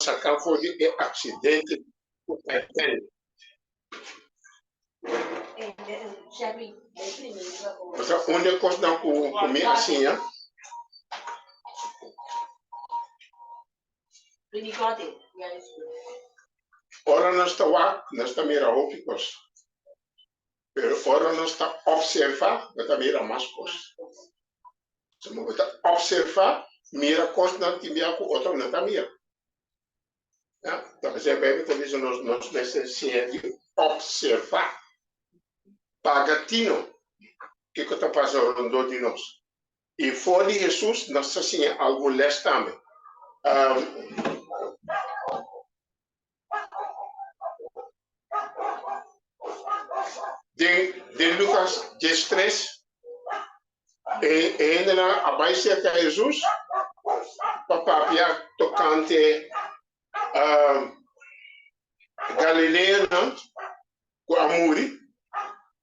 saka for di e aksidente ku Titanic. Pasobra un di e kosnan ku mi a siña. Ora nos ta wak, nos ta mira hopi kos. Pero ora nos ta opservá, nos ta mira mas kos. Pasobra bo ta opservá, mira kosnan tin bia ku otro no ta mira. Ya, ta p'esei Beibel ta bisa nos, nos mester siña di opservá, paga tino kiko ta pasa rondó di nos. I for di Hesus nos ta siña algun lès tambe. Den den Lukas diestres e e hendenan a bai serka Hesus pa papia tokante Galileonan ku a muri,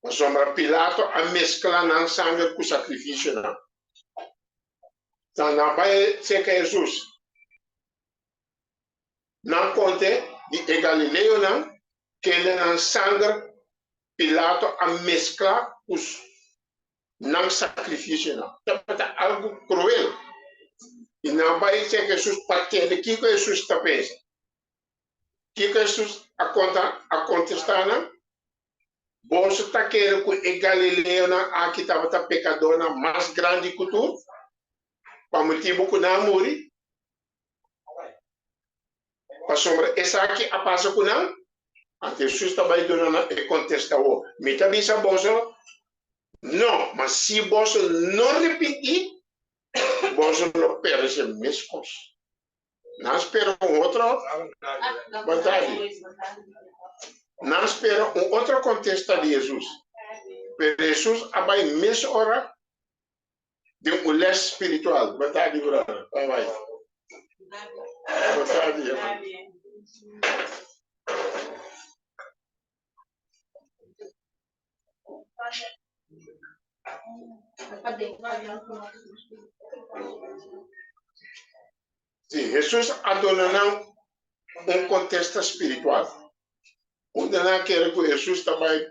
pasobra Pilato a meskla nan sanger ku sakrifisionan. Nan a bai serka Hesus. Nan konte di e galileonan kende nan sanger Pilato a meskla ku nan sakrifisionan. Tabata algu kruel. I nan bai serka Hesus pa tende kiko Hesus ta pensa. Kiko Hesus a konta a kontestá nan? Boso ta kere ku e galileonan aki tabata pekadónan mas grandi ku tur, pa motibu ku nan a muri? Pasobra esaki a pasa ku nan? Anto Hesus ta bai duna nan e kontesta awor, Mi ta bisa boso, No, ma si boso no ripintí, boso lo peresé meskos. Nan spera un otro Nan spera un otro kontesta di Hesus. Pero Hesus a bai mesora den un les spiritual. Bo ta di brother. Bye bye. Bo ta di hermano. Sí, Hesus a duna nan un kontesta spiritual. Unda nan a kere ku Hesus ta bai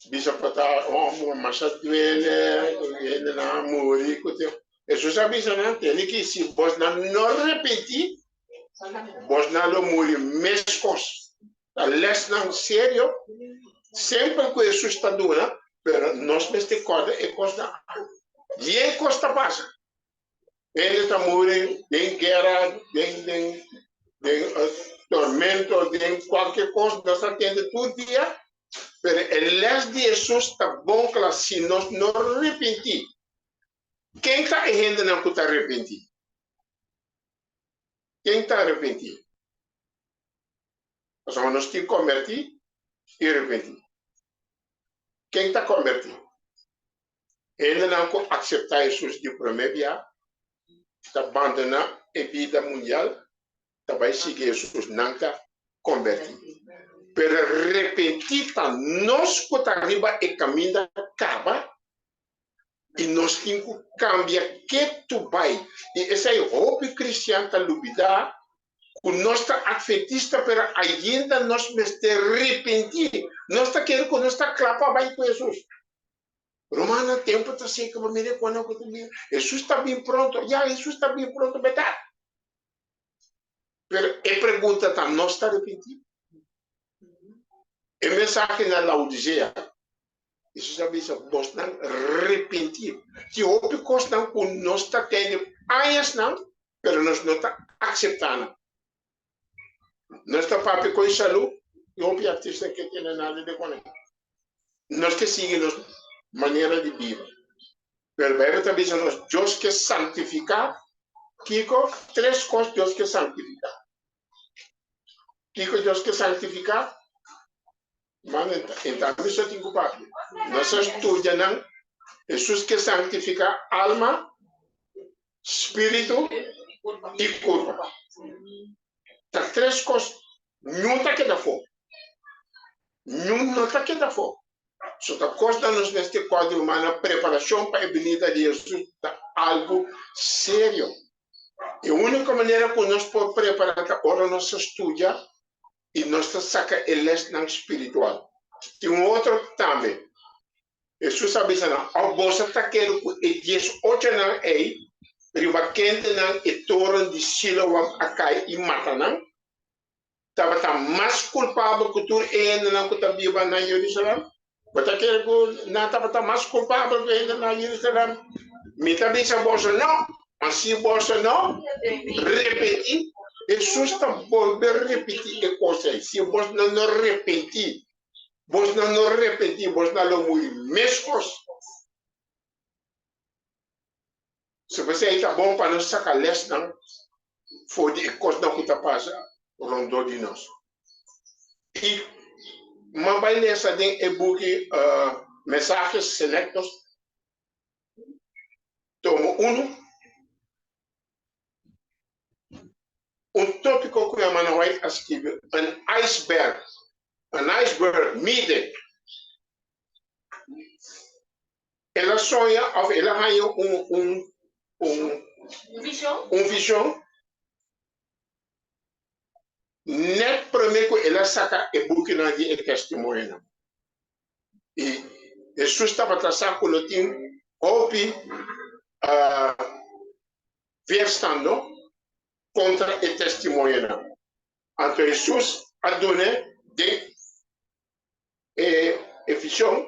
bisa pa ta hòmber masha duele, ku hendenan a muri, ku te. Hesus a bisa nan, Tene ki si bosnan no repentí, bosnan lo muri meskos. Ta lèsnan serio semper ku Hesus ta duna, pero nos mester kòrda e kosnan aki. Yen kos ta pasa. Hende ta muri den guera, den den den tormento, den kualke kos, nos ta tende tur dia, pero e lès di Hesus ta bon kla, si nos no repentí. Ken ta e hendenan ku ta repentí? Ken ta repentí? Pasobra nos tin kombertí i repentí. Ken ta kombertí? Hendenan ku akseptá Hesus di promé bia ta bandoná e bida mundial ta bai sigui Hesus, nan ta kombertí. Pero repentí ta nos ku ta riba e kaminda kaba i nos tin ku kambia ketu bai. I esei hopi kristian ta lubidá ku nos ta adventista pero ainda nos mester repentí. Nos ta kere ku nos ta kla pa bai ku Hesus. Rumannan, tempu ta seka pa mira e konan ku ta bin. Hesus ta bin pronto. Ya, Hesus ta bin pronto, bèrdat? Pero e pregunta ta, nos ta arepentí? E mensahe na Laodisea, Hesus a bisa, bosnan repentí. Tin hopi kosnan ku nos ta tende añasnan, pero nos no ta akseptá nan. Nos ta papia ku e salú i hopi artista ke tene nada di kuné. Nos ke sigui nos manera di biba. Pero Beibel ta bisa nos, Dios ke santifiká kiko? Tres kos Dios ke santifiká. Kiko Dios ke santifiká? Man, e tambe so tin ku papia. Nos a studia nan, Hesus ke santifiká alma, spiritu i kurpa. Ta tres kos, niun ta keda afó. Niun no ta keda afó. So ta kos na nos mester kòrda, rumannan, preparashon pa e binida di Hesus ta algu serio. E úniko manera ku nos por prepará ta ora nos ta studia i nos ta saka e lèsnan spiritual. Tin un otro tambe. Hesus a bisa nan, Òf boso ta kere ku e diesochonan ei riba kendenan e toren di Siloam a kai i mata nan, tabata mas kulpabel ku tur e hendenan ku ta biba na Jerusalèm? Bo ta kere ku nan tabata mas kulpabel ku e hendenan na Jerusalèm? Mi ta bisa boso, nò! Ma si boso no repentí, Hesus ta bolbe repití e kos ei, si bosnan no repentí, bosnan no repentí, bosnan lo muri meskos. So p'esei ta bon pa nos saka lèsnan for di e kosnan ku ta pasa rondó di nos. I m'a bai lesa den e buki Mensajes Selectos, tomo unu, un tópiko ku Hermana White a skibi, An Iceberg, An Iceberg, Mide. El a soña of el a haña un un un un vision net prome ku el a saka e bukinan di e testimonionan. I Hesus tabata sa ku lo tin hopi weerstand kontra e testimonionan. Anto Hesus a dun'e den e vision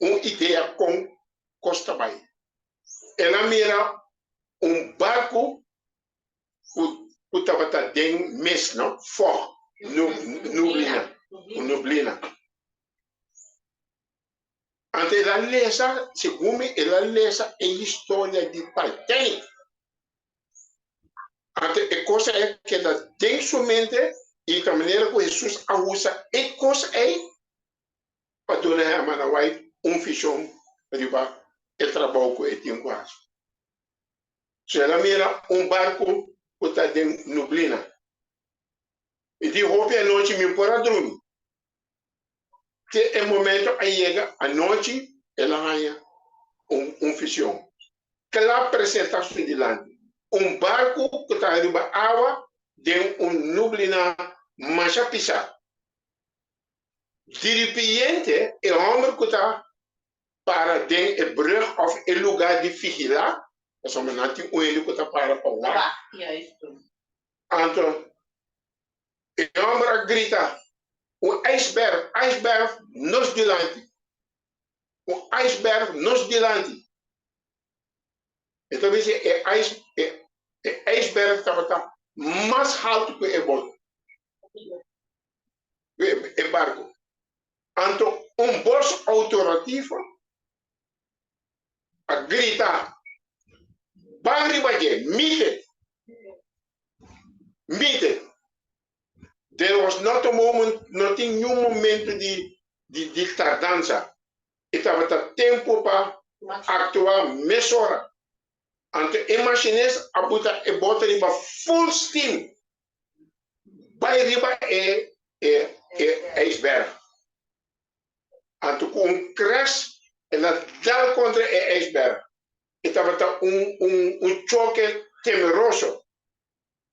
un idea kon kos ta bai. El a mira un barku ku tabata den mes, no? Fog, nublina, un nublina. Anto el a lesa, segun mi, el a lesa e historia di Titanic. Anto e kos ei a keda den su mente i ta manera ku Hesus a usa e kos ei pa duna Hermana White un vishon riba e trabou ku e tin ku hasi. So el a mira un barku ku ta den nublina. I di hopi anochi mi por a drumi. Te e momento a yega anochi el a haña un un vision kla presenta su dilanti, un barku ku ta riba awa den un nublina masha pisá. Diripiente e hòmber ku ta para den e brùg òf e lugá di vigilá, pasobra nan tin un hende ku ta para pa wak, anto E hòmber a grita, Un ijsberg, ijsberg nos dilanti! Un ijsberg nos dilanti! E ta bisa e ijs, e, e ijsberg tabata mas haltu ku e boto, ku e, e barku. Anto un bos outorativo a grita, Ban riba dje, mite! Mite! There was not a moment, no tin niun momento di, di, di tardansa. E tabata tempu pa aktua mesora. Anto e machinist a buta e bote riba full steam bai riba e, e, e ijsberg. Anto ku un crash el a dal kontra e ijsberg. E tabata un, un, un choke temeroso.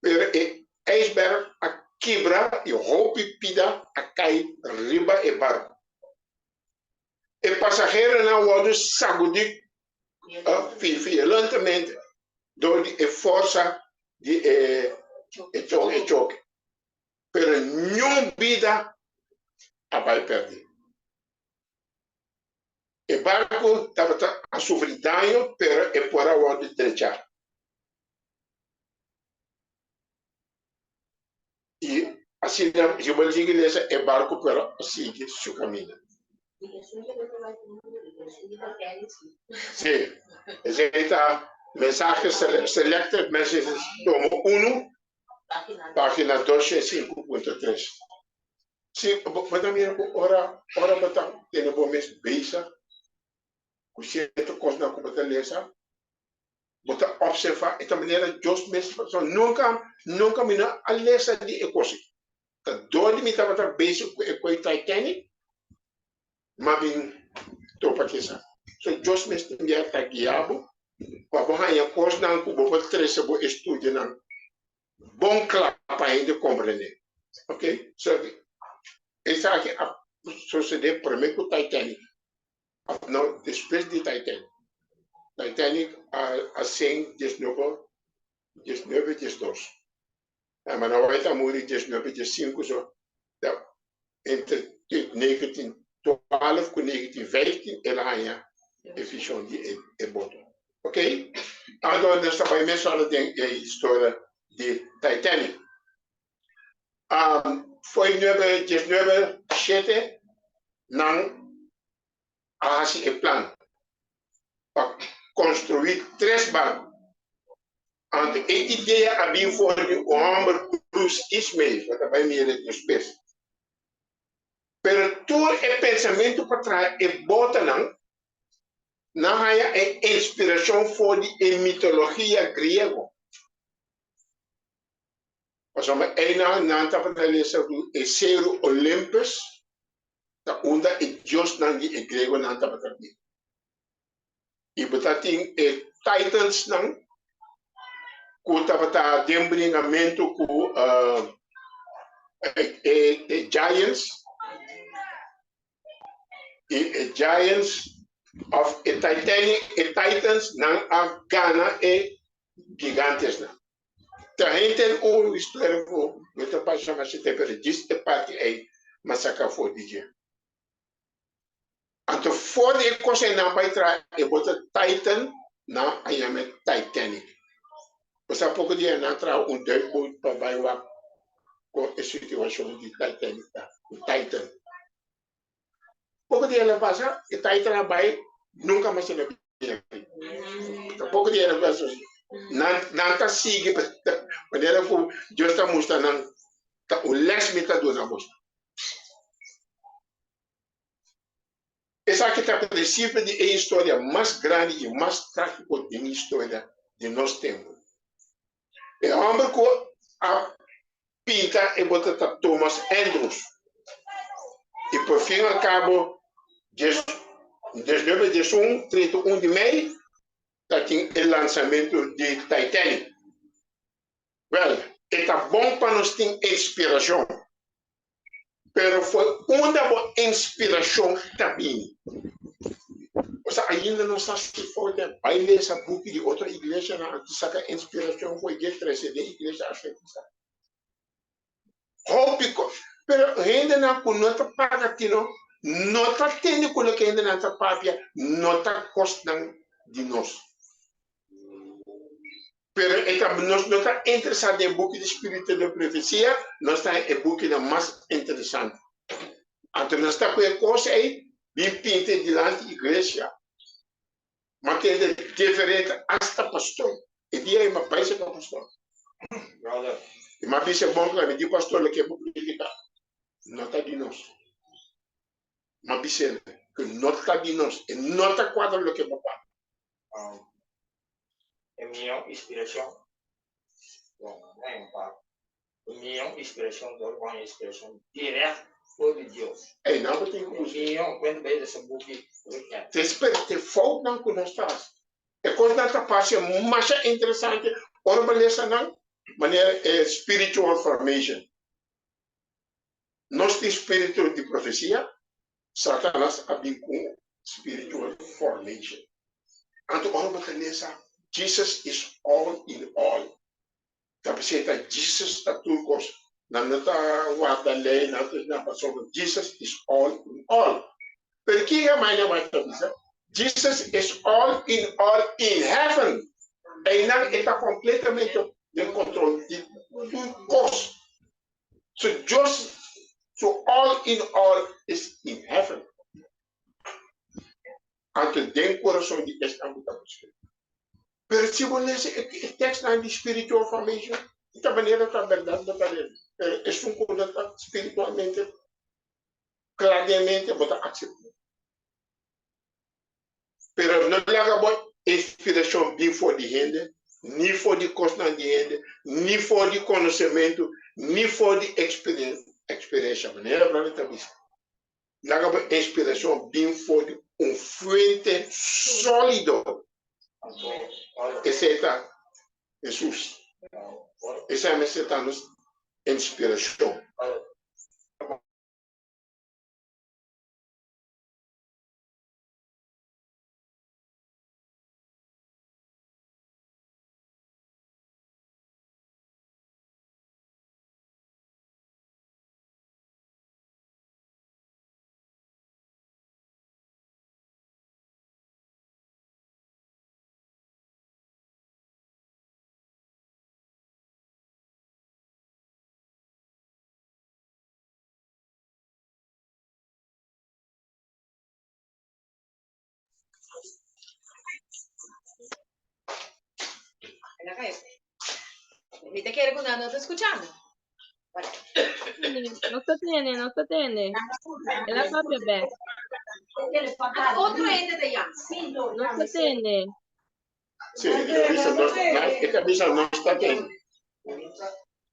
Pero e ijsberg a kibra i hopi pida a kai riba e barku. E pasaheronan a wòrdu sagudí violentamente dor di e forsa di e e choke. Pero niun bida a bai pèrdí. E barku tabata a sufri daño, pero e por a wòrdu drechá. I asina riba di iglesia e barku por a sigui su kaminda. Sí, esei ta Mensajes Selected Messages tomo unu, página 205.3. Sí, bo ta mira ku ora ora bo ta tene bo mes bezig ku sierto kosnan ku bo ta lesa, bo ta opservá e ta manera Dios mes pasobra nunka nunka mi no a lesa di e kos ei. Ta dor di mi tabata bezig ku e koi Titanic m'a bin topa kisa. So Dios mes tin bia ta guia bo. Pa bo haña kosnan ku bo por trese bo estudionan bon kla pa hende komprendé. Ok, so esaki a sosodé promé ku Titanic, òf no, despues di Titanic. Titanic a sink diesnuebe, diesnuebe diesdos. Hermana White a muri diesnuebe diesinku, so ta entre 1912 ku 1915 el a haña e vishon di e boto. Ok, anto nos ta bai mesora den e historia di Titanic. Foi nuebe diesnuebe shete nan a hasi e plan pa konstruí tres barku. Anto e idea a bin for di un hòmber Bruce Ismay, bo ta bai mira despues. Pero tur e pensamentu pa traha e botonan, nan haña e inspirashon for di e mitologia griego. Pasobra einan nan tabata lesa ku e seru Olympus ta unda e diosnan di e griegonan tabata biba. I bo ta tin e Titansnan ku tabata den bringamentu ku e Giants, i e Giants òf e Titanic, e Titans nan a gana e gigantesnan. Ta henter un historia ku no ta pasa masha tempu, pero djis e parti ei m'a saka for di dje. Anto for di e kos ei nan bai traha e boto Titan, nan a yam'é Titanic. Bo sa poko dia nan traha un duikboot pa bai wak kon e situashon di Titanic ta, ku Titan. Poko dia el a pasa, e Titan a bai, nunka mas el a bini. Ta poko dia el a pasa. Nan, nan ta sigui, manera ku Dios ta mustra nan, ta un lès mi ta duna boso. Esaki ta prinsipio di e historia mas grandi i mas trágiko den historia di nos tempu. E hòmber ku a pinta e bota ta Thomas Andrews i por fin al kabo diesnuebe diesun, 31 di mei, ta tin e lansamentu di Titanic. Wèl, e ta bon pa nos tin inspirashon. Pero foi unda bo inspiracion ta bini? Osea, ainda nos ta si for den bai lesa buki di otro iglesianan anto saca inspiracion for dje trece den iglesia Adventista. Hopi cos. Pero hendenan cu no ta paga tino, no ta tende cu loke hendenan ta papia no ta cosnan di nos. Pero e ta, nos no ta interesá den buki di spiritu de profesia, nos ta e bukinan mas interesante. Anto nos ta ku e kos ei bin pinta dilanti iglesia. Ma tende diferente asta pastor. E dia ei m'a bai serka pastor. Brother. I m'a bisa bon kla, mi di pastor loke bo prediká no ta di nos. M'a bis'el ku no ta di nos, e no ta kuadra loke bo papia. E mihó inspirashon bon nan pa e mihó inspirashon dor bon inspirashon dirèkt for di Dios. Ey nan bo tin ku buska. E mihó kuenta bay lesa buki weekend. Te spera te foutnan ku nos ta hasi. E kosnan ta parse masha interesante ora bo lesa nan manera e spiritual formation. Nos tin spiritu di profesia, Satanas a bin ku un spiritual formation. Anto ora bo ta lesa Jesus is all in all, ta bis'é ta Jesus ta tur kos. Nan no ta warda lei, nan ta nan pasobra Jesus is all in all. Pero kiko e manera wak ta bisa? Jesus is all in all in heaven. Einan e ta kompletamente den kontrol di tur kos. So Dios su all in all is in heaven. Anto den corazon di esnan cu ta busca. Pero si bo lesa e tekstnan di spiritual formation, di ta manera ta berdad bo ta lesa. Pero esun cu no ta spiritualmente cla den mente, bo ta acepta. Pero no laga bo inspiracion bin for di hende, ni for di cosnan di hende, ni for di conocemento, ni for di experiencia. Manera Brother ta bisa, laga bo inspiracion bin for di un fuente solido. Esei ta Hesus. Esei mester ta nos inspirashon. Mi ta kere ku nan no ta skuchando. No ta tende, no ta tende. El a papia bek. Otro hende ta yama. No ta tende. Sí, e ta bisa nos, e ta bisa nos ta tende.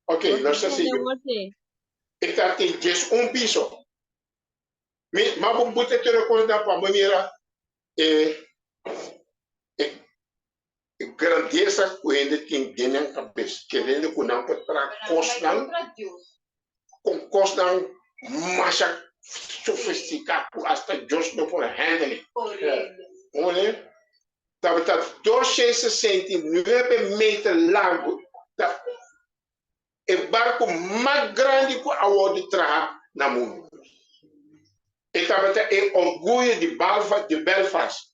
Ok, nos ta sigui. E ta tin 11 piso. Mi, ma bo buta tur e kosnan pa bo mira e, e, e grandesa ku hende tin den nan kabes, kerendo ku nan por traha kosnan, kon kosnan masha sofistiká ku asta Dios no por handle. Hoor? Tabata 269 meter largu. Ta e barku mas grandi ku a wòrdu traha na mundu. E tabata e orguyo di Balfa di Belfast,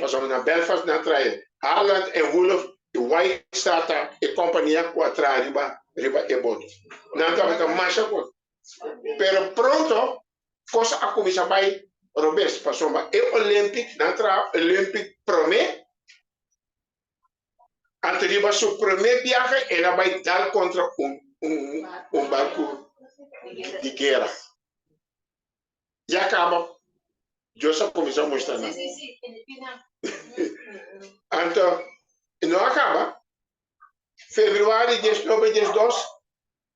pasobra na Belfast nan a traha Harland and Wolff di White Star ta e kompania ku a traha riba riba e boto. Nan tabata masha kos. Pero pronto kos a kuminsá bai robes, pasobra e Olympic, nan traha Olympic promé. Anto riba su promé biahe el a bai dal kontra un un barku di guera. Ya kaba Dios a kuminsá mustra nan. Anto e no a kaba. Februari diesnobe diesdos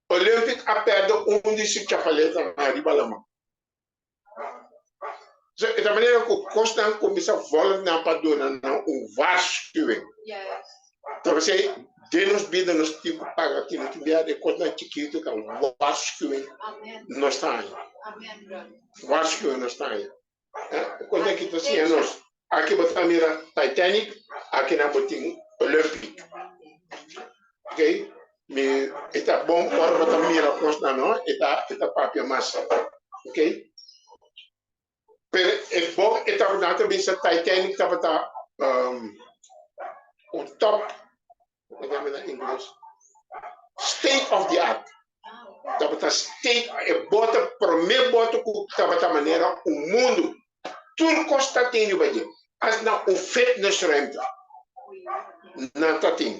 Olympic a pèrdè un di su chapaletanan riba laman. So, e ta manera ku kosnan kuminsá vòlg nan pa duna nan un waarschuwing. Ta p'esei den nos bida nos tin ku paga tinu tin bia e kosnan chikitu ka waarschuwing nos ta haña. Waarschuwing nos ta haña. E kosnan ki ta siña nos. Aki bo ta mira Titanic, aki nan bo tin Olympic. Ok, mi e ta bon ora bo ta mira kosnan no, e ta e ta papia mas. Ok, pero e bon e tabata nan ta bisa Titanic tabata um, un top, hoe yama na Ingles? State of the art. Tabata state, e bote, prome bote ku tabata manera un mundu. Tur kos ta tin riba dje. Asina un fitnessruimte nan ta tin.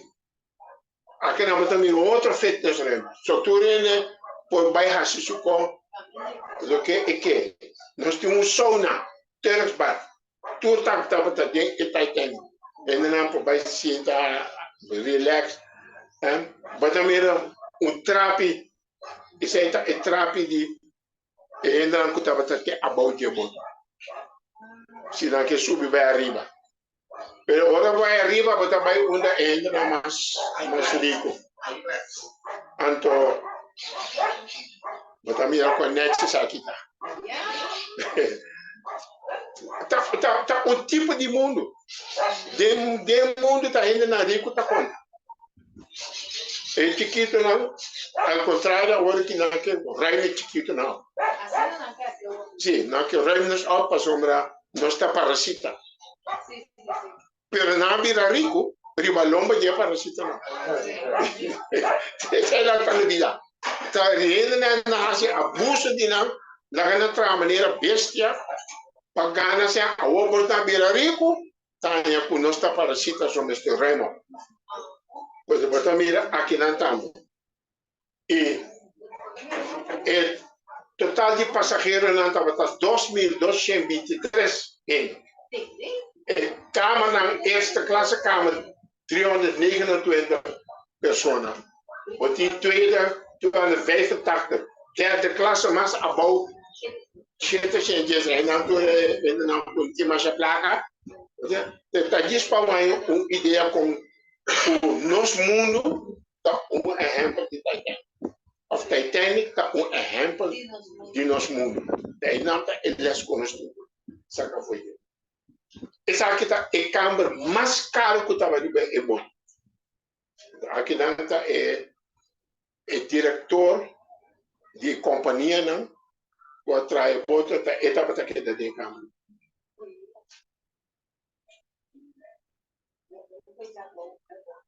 Aki nan bo ta mira otro fitnessruimte. So tur hende por bai hasi su kon loke e ke. Nos tin un sauna, Turks bad. Tur ta tabata den e Titanic. Hendenan por bai sinta, relax. Bo ta mira un trapi, esei ta e trapi di e hendenan ku tabata te abou dje boto. Si nan ke subi bai ariba. Pero ora bo bai ariba bo ta bai unda e hendenan mas mas riku. Anto bo ta mira kon nèt esaki ta. Ta ta ta un tipo di mundu. Den den mundu ta hendenan riku ta konta. E chikitonan, al kontrario awor ki nan ke ruim e chikitonan op. Si, nan ke ruim nos op pasobra nos ta parasita. Pero nan a bira riku riba lomba di e parasitanan. Esei nan ta lubida. Ta hendenan na hasi abuso di nan, laga nan traha manera bestia pa gana sea awor bo ta bira riku, Taña ku nos ta parasita so mester remo. Pues bo ta mira akinan tambe. I e total di pasaheronan tabata 2223 hende. E kamanan eerste klasse kamer 329 persona. Bo tin tweede 285, derde klasse mas abou 710. Nan tur e hendenan ku tin masha plaka. Ta djis pa wak un idea kon ku nos mundu ta un ehèmpel di Titanic. Òf Titanic ta un ehèmpel di nos mundu. Ta einan ta e lès ku nos tin ku saka for dje. Esaki ta e kamber mas karu ku tabata riba e boto. Akinan ta e e direktor di e kompanianan ku a traha e boto ta e tabata keda den e kamber.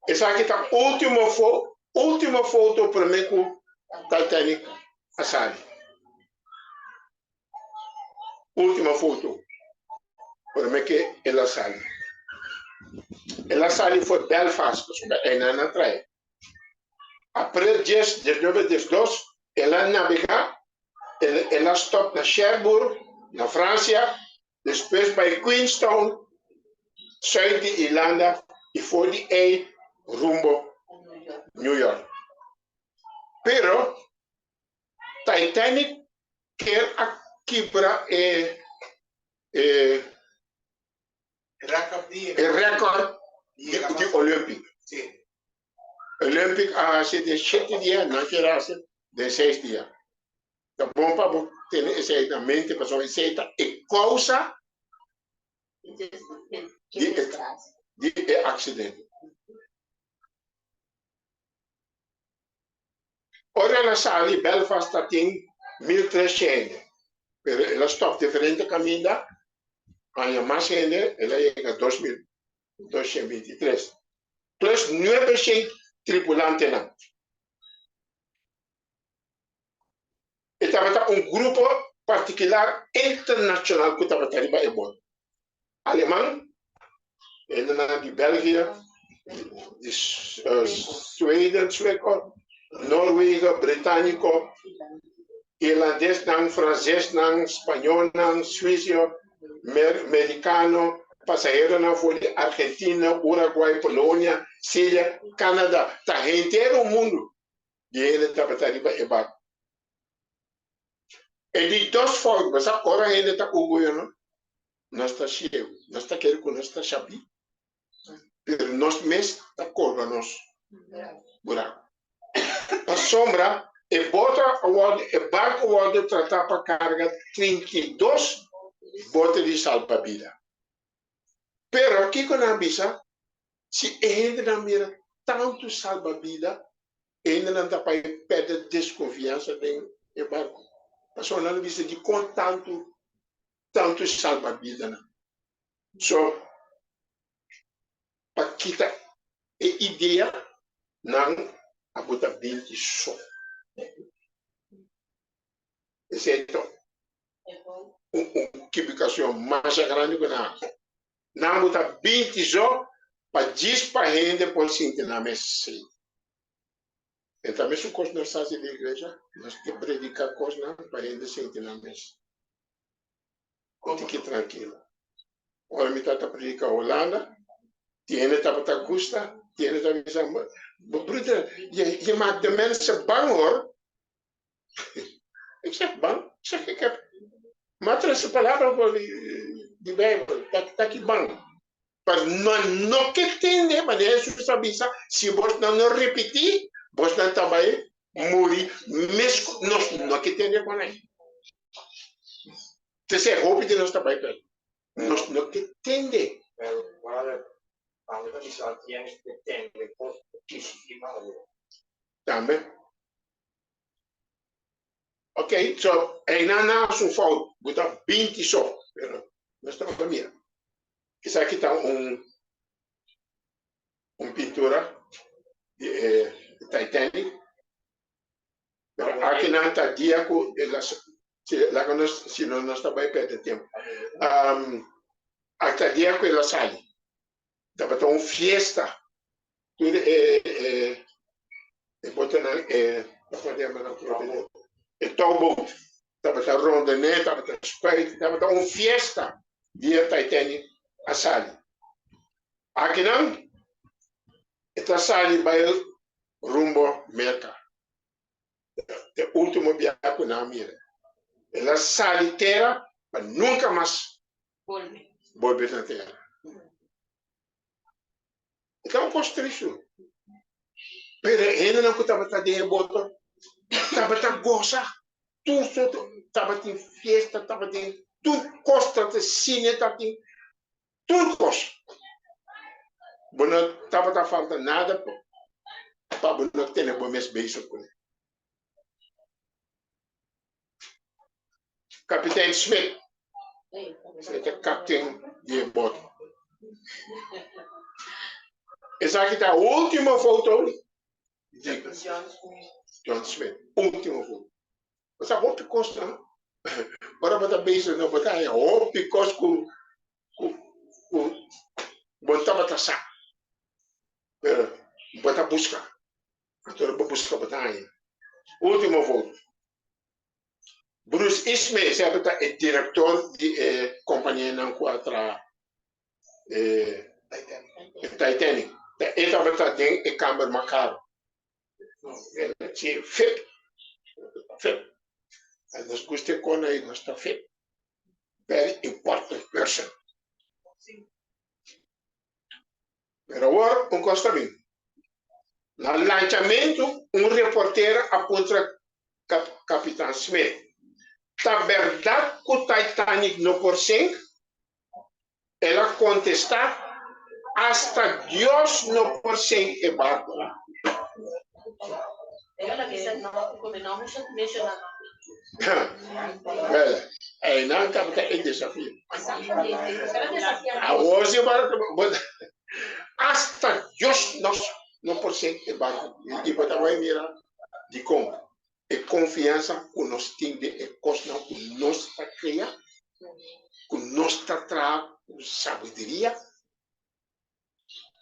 Esaki ta ultimo fo ultimo foto prome ku Titanic a sali. Ultimo foto prome ke el a sali. El a sali for Belfast pasobra einan a trae. April dies, diesnuebe diesdos, el a nabegá, el a stòp na Cherbourg, na Fransia, despues bai Queenstown, sùit di Irlanda, i for di ei rumbo New York. Pero Titanic kier a kibra e e rèkòrt di Olympic. Olympic a hasi den shete dia, nan kier hasi den seis dia. Ta bon pa bo tene esei na mente pasobra esei ta e kousa di e aksidente. Ora el a sali Belfast ta tin 1300 hende, pero el a stop diferente kaminda, haña mas hende, el a yega 2223, plus 900 tripulantenan. E tabata un grupo partikular internashonal ku tabata riba e boto. Aleman, hendenan di België, di Sweden, Sueco, Norwegen, Britániko, Irlandesnan, Fransesnan, Spañolnan, Suisio, Merikano, pasaheronan for di Argentina, Uraguay, Polonia, Siria, Canada. Ta henter un mundu di hende tabata riba e barku. E di dos fout, bo sa ora hende ta orguyono, nos ta ciego, nos ta kere ku nos ta sabí, pero nos mes ta korba nos buraku. Pasobra e boto a wòrdu, e barku a wòrdu tratá pa karga 32 bote di salbabida. Pero kiko nan a bisa? Si e hendenan mira tantu salbabida, e hendenan ta bai pèrdè deskonfiansa den e barku. Pasobra nan a bisa dikon tantu tantu salbabidanan. So, pa kita e idea, nan a buta binti so. Esei ta un ekibukashon masha grandi ku nan hasi. Nan buta binti so pa djis pa hende por sinti nan mes safe. E ta mesun kos nos ta hasi den iglesia, nos ta prediká kosnan pa hende sinti nan mes un tiki trankilo. Ora mi tabata prediká Holanda, tin hende tabata gusta, tin hende tabata bisa, Broeder, je maakt de mensen bang hoor. Ik zeg bang? Ik zeg, ik heb maar su palabra for di Bijbel, ta ki bang. Pas nan no ke tende, manera Hesus a bisa, si bosnan no ripití, bosnan ta bai muri mes ku nos no ke tende kon ei. P'esei hopi di nos ta bai pèrdí. Nos no ke tende. Pero, brother, tambe ta bisa tienes ke tende kos ku kisi i malo. Tambe. Ok, so einan nan a su fout, bo ta 20 so, pero nos tabata mira. Esaki ta un un pintura di e Titanic. Pero aki nan ta dia ku el a si laga nos si no nos ta bai perde tempu. Um, aki ta dia ku el a sali. Tabata un fiesta. Tur e e e botonan e kon yama nan e touwboot tabata rondoné, tabata spuit, tabata un fiesta dia Titanic a sali. Akinan e ta sali bai rumbo Merka. E ultimo biaha ku nan a mira. El a sali tera pa nunka mas bolbe na tera. E ta un kos tristu. Pero e hendenan ku tabata den e boto tabata gosa. Tur sorto tabatin fiesta, tabatin tur kos, tabatin sine, tabatin tur kos. Bo no tabata falta nada pa bo no tene bo mes bezig kuné. Kapitein Smith, e ta kapten di e boto. Esaki ta ultimo foto di John Smith, ultimo foto. Bo sa hopi kosnan, ora bo ta bezig no bo ta haña hopi kos ku ku ku bo no tabata sa, pero bo ta buska. Anto bo buska bo ta haña. Ultimo foto. Bruce Ismay semper ta e director di e companianan cu a traha e Titanic. Ta e tabata den e camber mas caro. Si, fip. Fip. Nos gusta e cona y nos ta fip. Very important person. Pero awor un kos ta bin. Na lanchamentu un reportero a puntra Kapitan Smith, Ta bèrdat ku Titanic no por sink? El a kontestá, Asta Dios no por sink e barku. Wel, einan tabata e desafio. Awor si bo asta Dios nos no por sink e barku. I bo ta bai mira dikon e konfiansa ku nos tin den e kosnan ku nos ta krea, ku nos ta traha ku sabiduria.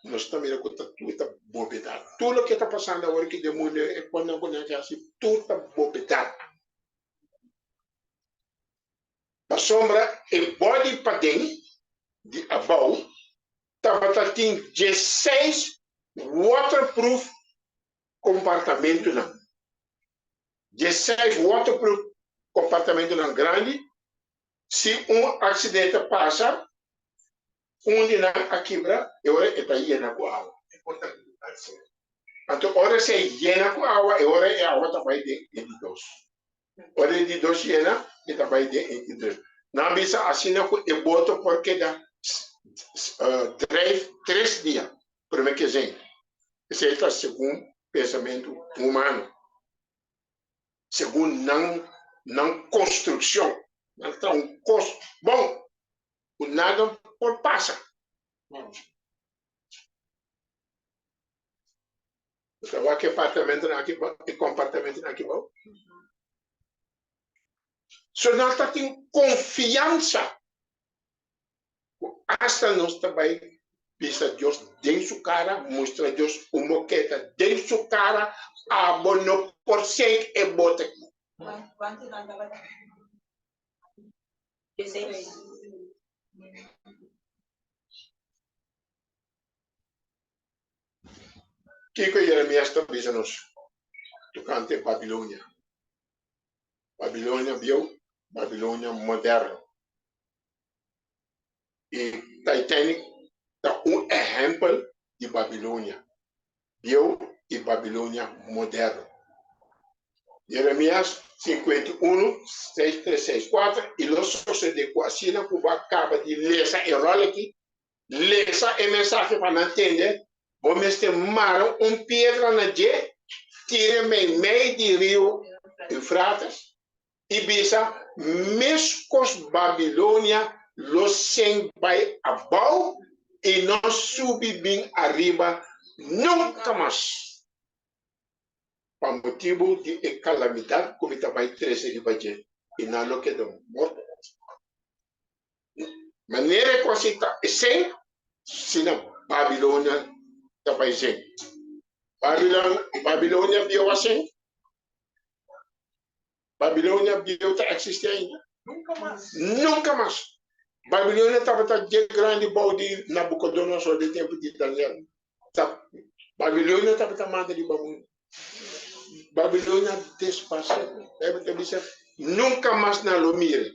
Nos ta mira ku ta tur ta bobedat. Tur loke ta pasando awor aki den mundu, e kosnan ku nan ta hasi, tur ta bobedat. Pasobra e bòdi paden di abou tabata tin diesseis waterproof kompartamentunan. Diesseis waterproof kompartamentunan grandi. Si un aksidente pasa, un di nan a kibra, e ora e ta yena ku awa. Anto ora esei yena ku awa, e ora e awa ta bai den e di dos. Ora e di dos yena, e ta bai den e di tres. Nan a bisa asina ku e boto por keda drijf tres dia promé ku e zenk. Esei ta segun pensamentu humano. Segun nan nan konstrukshon. Nan ta un kos bon ku nada por pasa. Bo ta wak e apartamentonan aki bou, e kompartamentonan aki bou. So nan ta tin konfiansa ku asta nos ta bai bisa Dios den su kara, mustra Dios un moketa den su kara, abo no por sink e bote aki. Kuantu nan tabata? Dieseis. Kiko Jeremias ta bisa nos tokante Babilonia? Babilonia bieu, Babilonia moderno. E Titanic ta un ehèmpel di Babilonia bieu i Babilonia moderno. Jeremias 51, 6, 3, 6, 4, I lo sosodé ku asina ku bo a kaba di lesa e ròl aki, Lesa e mensahe pa nan tende, Bo mester mara un piedra na dje, tira meimei di riu Eufrates, i bisa, Meskos Babilonia lo sink bai abou i no subi bin ariba nunka mas, pa motibu di e kalamidat ku mi ta bai trese riba dje, i nan lo keda morto. Manera ku asi ta esei, asina Babilonia ta bai zen. Babilon, Babilonia bieu asin? Babilonia bieu ta eksistí ainda? Nunka mas. Nunka mas. Babilonia tabata dje grandi bou di Nabukodonosor den tempu di Daniel. Ta, Babilonia tabata manda riba mundu. Babilonia desparsé. Beibel ta bisa, nunka mas nan lo mira.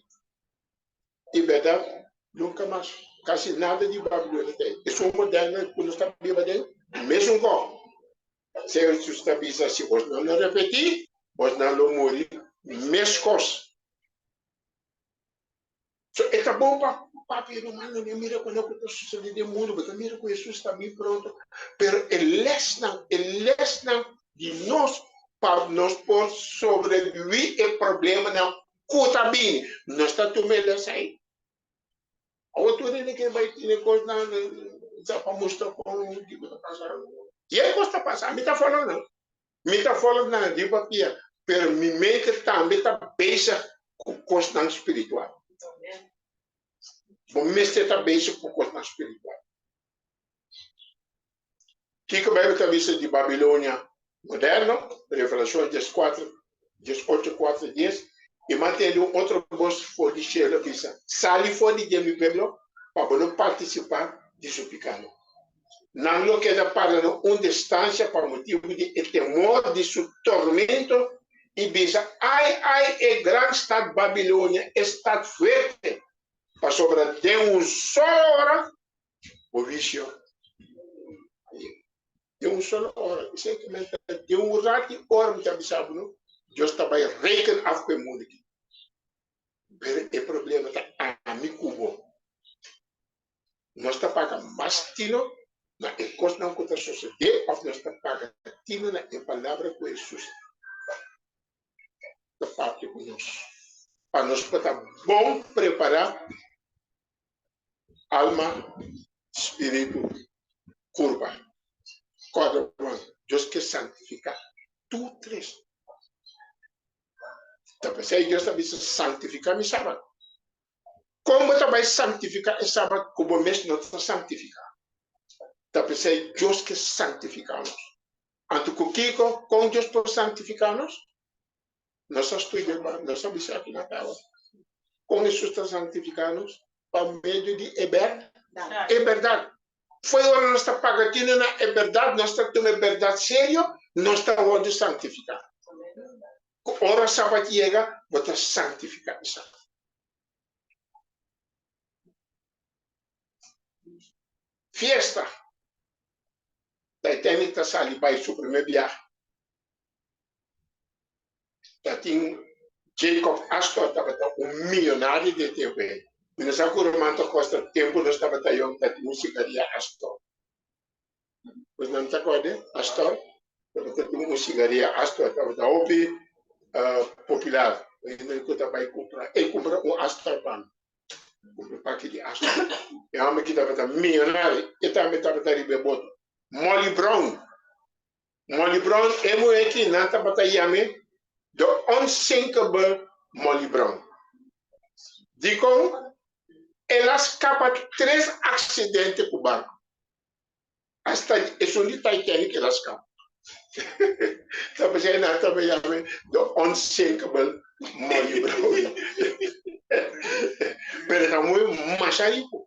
I bèrdat, nunka mas kasi nada di Babilonia ta ei. Esun moderno ku nos ta biba den. Mesun kos. Señor Jesus ta bisa, si bosnan no repetí, bosnan lo muri meskos. So e ta bon pa papia rumannan e mira ku loke ta sucede den mundu, bo ta mira ku Jesus ta bin pronto, pero e lesnan, e lesnan di nos pa nos por sobreviví e problemanan ku ta bini, nos ta tuma e les ei. Awor tur hende ke bai tene kosnan sa pa mustra kon kiko ta pasa. Yen kos ta pasa, ami ta follow nan. Mi ta follow nan riba pia, pero mi mente tambe ta bezig ku kosnan spiritual. Bo mester ta bezig ku kosnan spiritual. Kiko Bijbel ta bisa di Babilonia moderno? Revelashon dieskuater, diesocho, kuater, dies, I mi a tende un otro bos for di shelu a bisa, Sali for di dje, mi pueblo, pa bo no partisipá di su pikánan. Nan lo keda para na un distansia pa motibu di e temor di su tormento i bisa, Ai, ai, e gran stat Babilonia, e stat fuerte! Pasobra den un solo ora bo visio a yega. Den un solo ora, esei ke men ta den un rat di ora mi ta bisa bo no, Dios ta bai reken af ku e mundu aki. Pero e problema ta ami ku bo. Nos ta paga mas tino na e kosnan ku ta sosodé òf nos ta paga tino na e palabra ku Hesus ta papia ku nos pa nos por ta bon prepará, alma, spiritu, kurpa? Kòrda bon, Dios ke santifiká tur tres. Ta p'esei Dios ta bisa, Santifiká mi sabat. Kon bo ta bai santifiká e Sabat ku bo mes no ta santifiká? Ta p'esei Dios ke santifiká nos. Anto ku kiko? Kon Dios por santifiká nos? Nos a studia, nos a bisa aki na kaba. Kon Hesus ta santifiká nos? Pa medio di e e bèrdat. Fo'i ora nos ta paga tinu na e bèrdat, nos ta tuma e bèrdat serio, nos ta wòrdu santifiká. Ku ora Sabat yega, bo ta santifiká e Sabat. Fiesta. Titanic ta sali bai su primer biahe. Ta tin Jacob Astor tabata un millonario di e tempu ei. Mi no sa ku ruman ta kosta tempu nos tabata yong ta tin un sigaria Astor. Pues nan ta kòrda Astor tabata tin un sigaria Astor tabata hopi popular. Hende ku ta bai kumpra e kumpra un Astor pa mi. Kumpra un paki di Astor. E hòmber ki tabata millonario e tambe tabata riba e boto. Molly Brown. Molly Brown e muhé ki nan tabata yam'é The Unsinkable Molly Brown. Dikon? El a skapa tres aksidente ku barku. Hasta esun di Titanic el a skapa. Ta p'esei nan tabata yam'é The Unsinkable Molly Brown. Pero e ta muhé masha riku.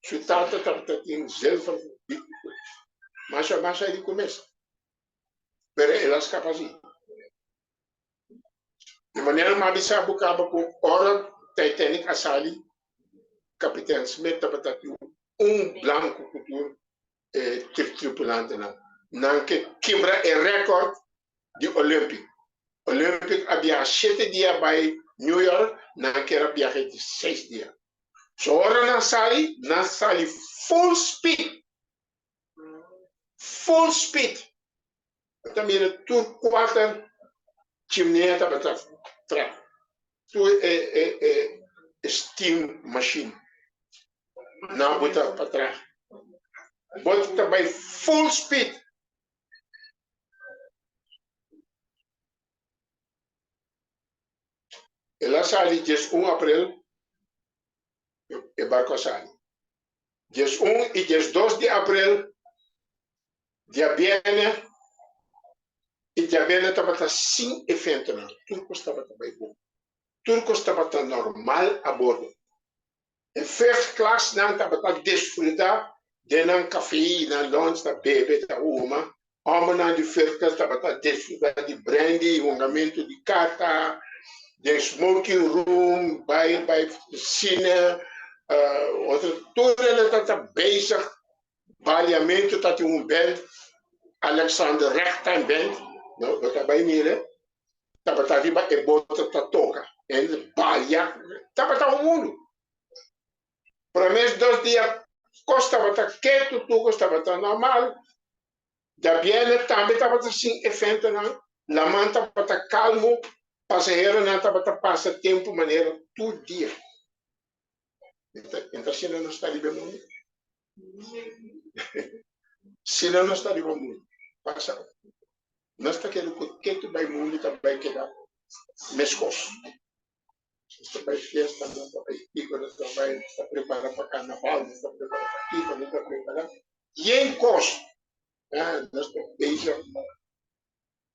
Su tata tabata tin zilver masha masha riku mes. Pero el a skapa si. Di manera mi a bisa bo kaba ku ora Titanic a sali, Kapiten Smith tabata tin un blanku ku tur e tripulantenan. Nan ke kibra e rekòrt di Olympic. Olympic a biaha shete dia bai New York, nan kier a biaha di seis dia. So ora nan sali, nan sali full speed, full speed. Bo ta mira tur kuater chimnea tabata tra, tur e e e steam machine nan bo ta pa tra. Bo ta bai full speed. El a sali 11 aprel, e barco a sali. 11 i 12 di aprel, diabierne, i diabierne tabata sin eventonan. Tur kos tabata bai bon. Tur kos tabata normal a bordo. E first class nan tabata disfruta den nan café y nan lunch ta bebe ta huma. Hombernan di first class tabata disfruta di brandy y hungamento di carta den smoking room, bai bai cine, otro tur nan tabata bezig. Baliamentu ta tin un band, Alexander Ragtime Band, no, bo ta bai mira, tabata riba e boto ta toka. En balia, tabata un mundu. Promé dos dia kos tabata ketu, tur kos tabata normal. Djabièrnè tambe tabata sin eventonan, laman tabata kalmu, pasaheronan tabata pasa tempu manera tur dia. Enta asina nos ta riba e mundu? Asina nos ta riba mundu. Pasa, nos ta kere ku ketu bai mundu ta bai keda meskos. Nos ta bai fiesta, nos ta bai kiko, nos ta bai, nos ta prepara pa karnaval, nos ta prepara pa kiko, nos ta prepara yen kos. Ah, nos ta bezig.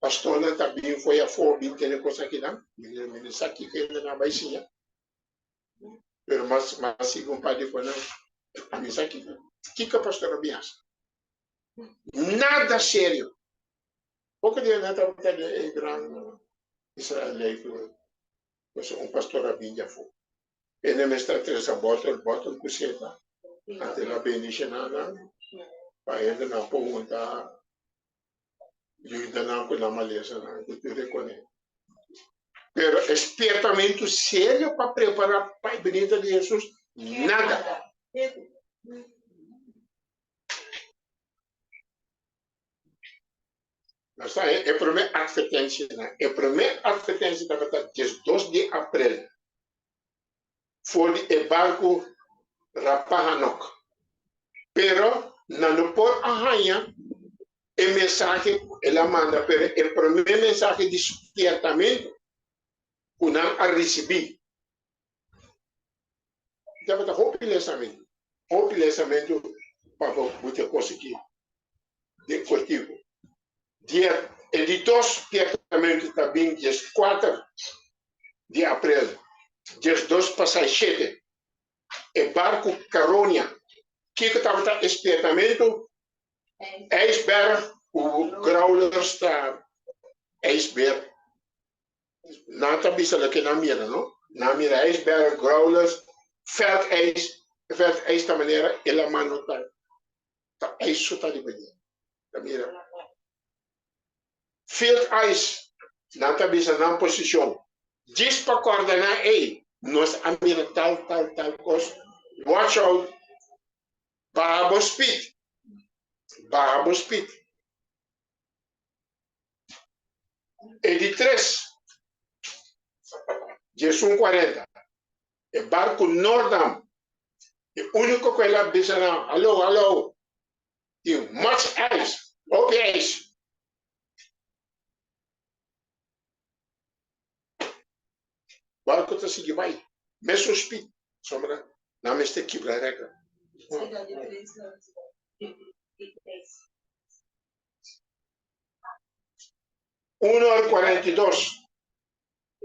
Pastornan ta bin fo'i afó bin tene kos akinan. Mi no sa kiko hende nan a bai siña. Pero mas mas sigui un par di konan, mi sa kiko kiko pastor a bin hasi. Nada serio. Poko dia nan tabata den e gran Israel lei ku un pastor a bin djafó. Hende mester a trese bòtel bòtel ku seta antes el a bendishoná nan pa hendenan por hunta yuda nan ku nan malesanan ku tur e kone. Pero e spiertamentu serio pa prepará pa e binida di Hesus, nada. Nos ta e promé atvertensianan. E promé atvertensia tabata diesdos di aprel for di e barku Rappahannock. Pero nan no por a haña e mensahe ku el a manda, pero e promé mensahe di spiertamentu ku nan a risibí tabata hopi lesamentu, hopi lesamentu pa bo buta kos aki den kortiku. Dia e di dos spiertamentu ta bin dieskuater di aprel, 12 pasá shete, e barku Caronia. Kiko tabata e spiertamentu? Ijsberg ku growlers ta ijsbeer. Nan ta bisa loke nan mira, no? Nan mira ijsberg, growlers, veldijs. Veldijs ta manera e laman no ta ta ijs so ta riba dje. Ta mira. Field ice, nan ta bisa nan posishon. Djis pa kòrda nan, ey, nos a mira tal, tal, tal kos. Watch out, baha bo speed, baha bo speed. E di tres, 11 kuarenta, e barku Noordam, e úniko ku el a bisa nan, Hallo, hallo, tin much ice, hopi ijs. Barco ta sigui bai, mesun speed, sombra nan mester kibra regla. Uno or 42,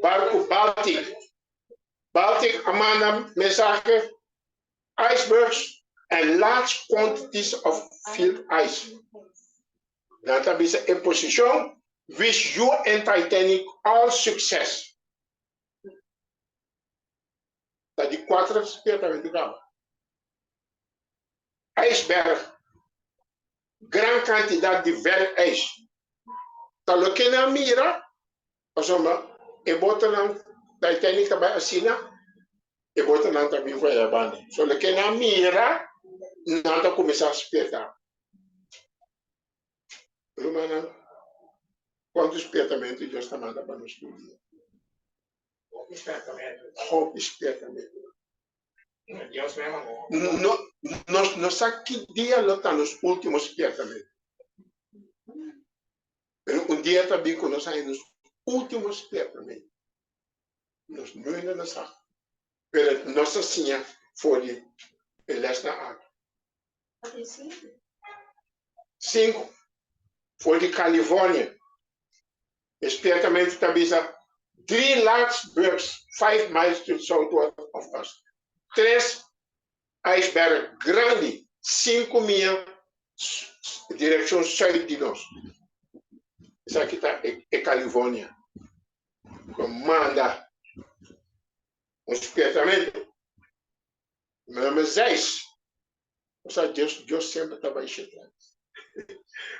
barco Baltic. Baltic a manda mensahe icebergs and large quantities of field ice. Nan ta bisa e posicion wish you and Titanic all success. Ta di cuatro spiertamentu caba. Ijsberg, gran cantidad di vel ijs. Ta loke nan mira Pasobra e botonan Titanic ta bai asina, e botonan ta bin for e banda. So loke nan mira, nan ta kuminsá spierta. Rumannan, kuantu spiertamentu Dios ta manda pa nos tur dia? Hopi spiertamentu. Hopi spiertamentu. Dios mes mandó. No, nos no sa ki dia lo ta nos último spiertamentu. Pero un dia ta bin ku nos haña nos último spiertamentu. Nos nunca no sa. Pero nos a siña for di e lèsnan aki. Sinku, for di California. E spiertamentu ta bisa, Drie large bergs five miles to the southward of us. Tres ijsberg grandi sinku mia direkshon sùit di nos. Esaki ta e California ku manda un spiertamentu. Number seis. Osea, Dios, Dios semper ta bai shete.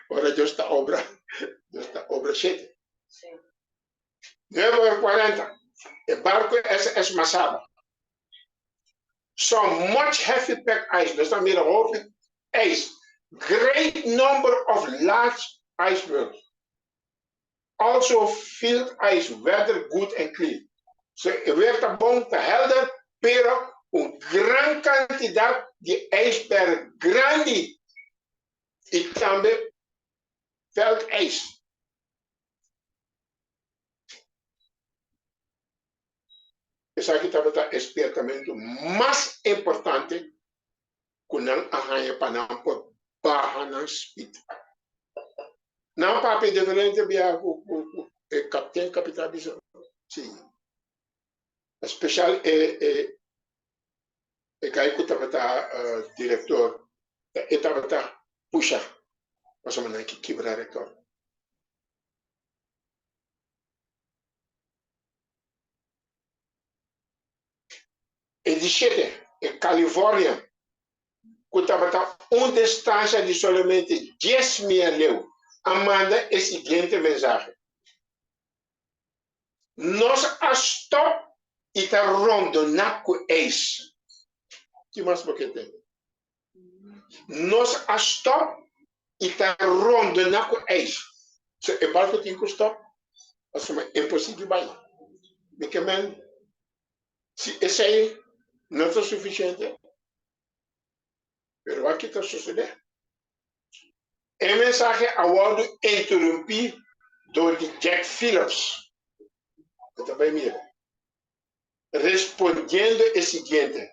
Ora Dios ta obra, Dios ta obra shete. Nueve or cuarenta, e barco SS Masaba. Saw much heavy pack ice, nos ta mira hopi ijs. Great number of large icebergs. Also field ice, weather good and clear. So e weer ta bon, ta helder, pero un gran cantidad di ijsberg grandi y tambe veld ijs. Esaki tabata e spiertamentu mas importante ku nan a haña pa nan por baha nan spit. Nan papia diferente biaha ku e kapten, kapitan bisa, si. Especial e e e guy ku tabata direktor, e tabata pusha pasobra nan ke kibra rekòrt. E di shete, e California, ku tabata un distansha di solamente dies mia leu, a manda e siguiente mensahe, Nos a stòp i ta rondoná ku eis. Ki mas bo ke tende? Nos a stòp i ta rondoná ku eis. So e barku tin ku stòp pasobra e por sigui bai. Mi ke men si esei no ta sufisiente, pero wak ki ta sosodé. E mensahe a wòrdu interumpí dor di Jack Phillips. Bo ta bai mira. Respondiendo e siguiente,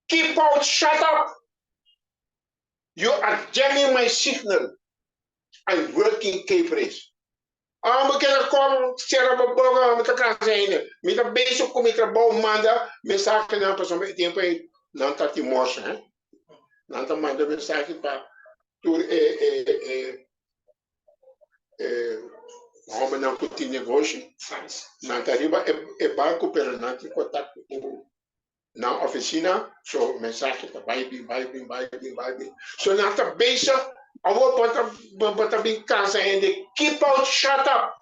Keep out, shut up! You are jamming my signal. I'm working Cape Race. Ah, mi keda kòm sera bo boka, mi ta kansa hende. Mi ta bezig ku mi trabou, manda mensahenan pasobra e tempu ei nan ta tin morse, he. Nan ta manda mensahe pa tur e e e e hòmbernan ku tin negoshi. Nan ta riba e e barku pero nan tin kontakto ku nan oficina, so mensahe ta bai bin, bai bin, bai bin, bai bin. So nan ta bezig, awor bo ta, bo ta bin cansa hende, keep out, shut up.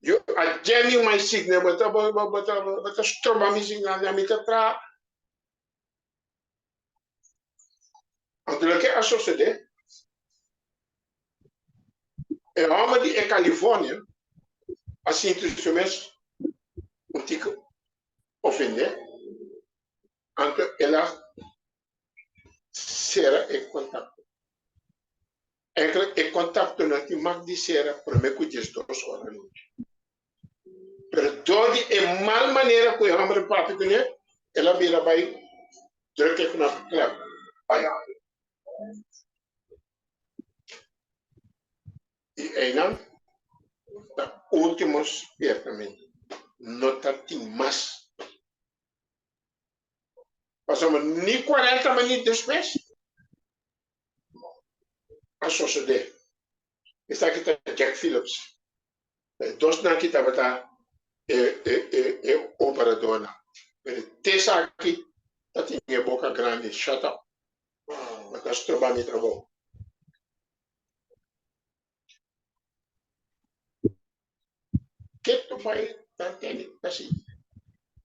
You are jamming my signal, bo ta, bo, bo, bo ta, bo ta stroba mi signal, na mi ta traha. Anto loke a sosode, e hòmber di e California a sinti su mes un tiki ofendé, anto el a sera e kontakto. Enkele e kontaktonan tin mag di sera promé ku diesdos ora anochi. Pero dor di e mal manera ku e hòmber a papia kuné, el a bira bai druk e knòp klèp bai. I einan ta último spiertamentu, no ta tin mas. Pasobra ni kuarenta minüt despues a sosodé. Esaki ta Jack Phillips. E dosnan aki tabata e e e e operadornan. Pero te esaki ta tin e boka grandi, shut up. Bo ta stroba mi trabou. Ketu bai ta tene ta sigui.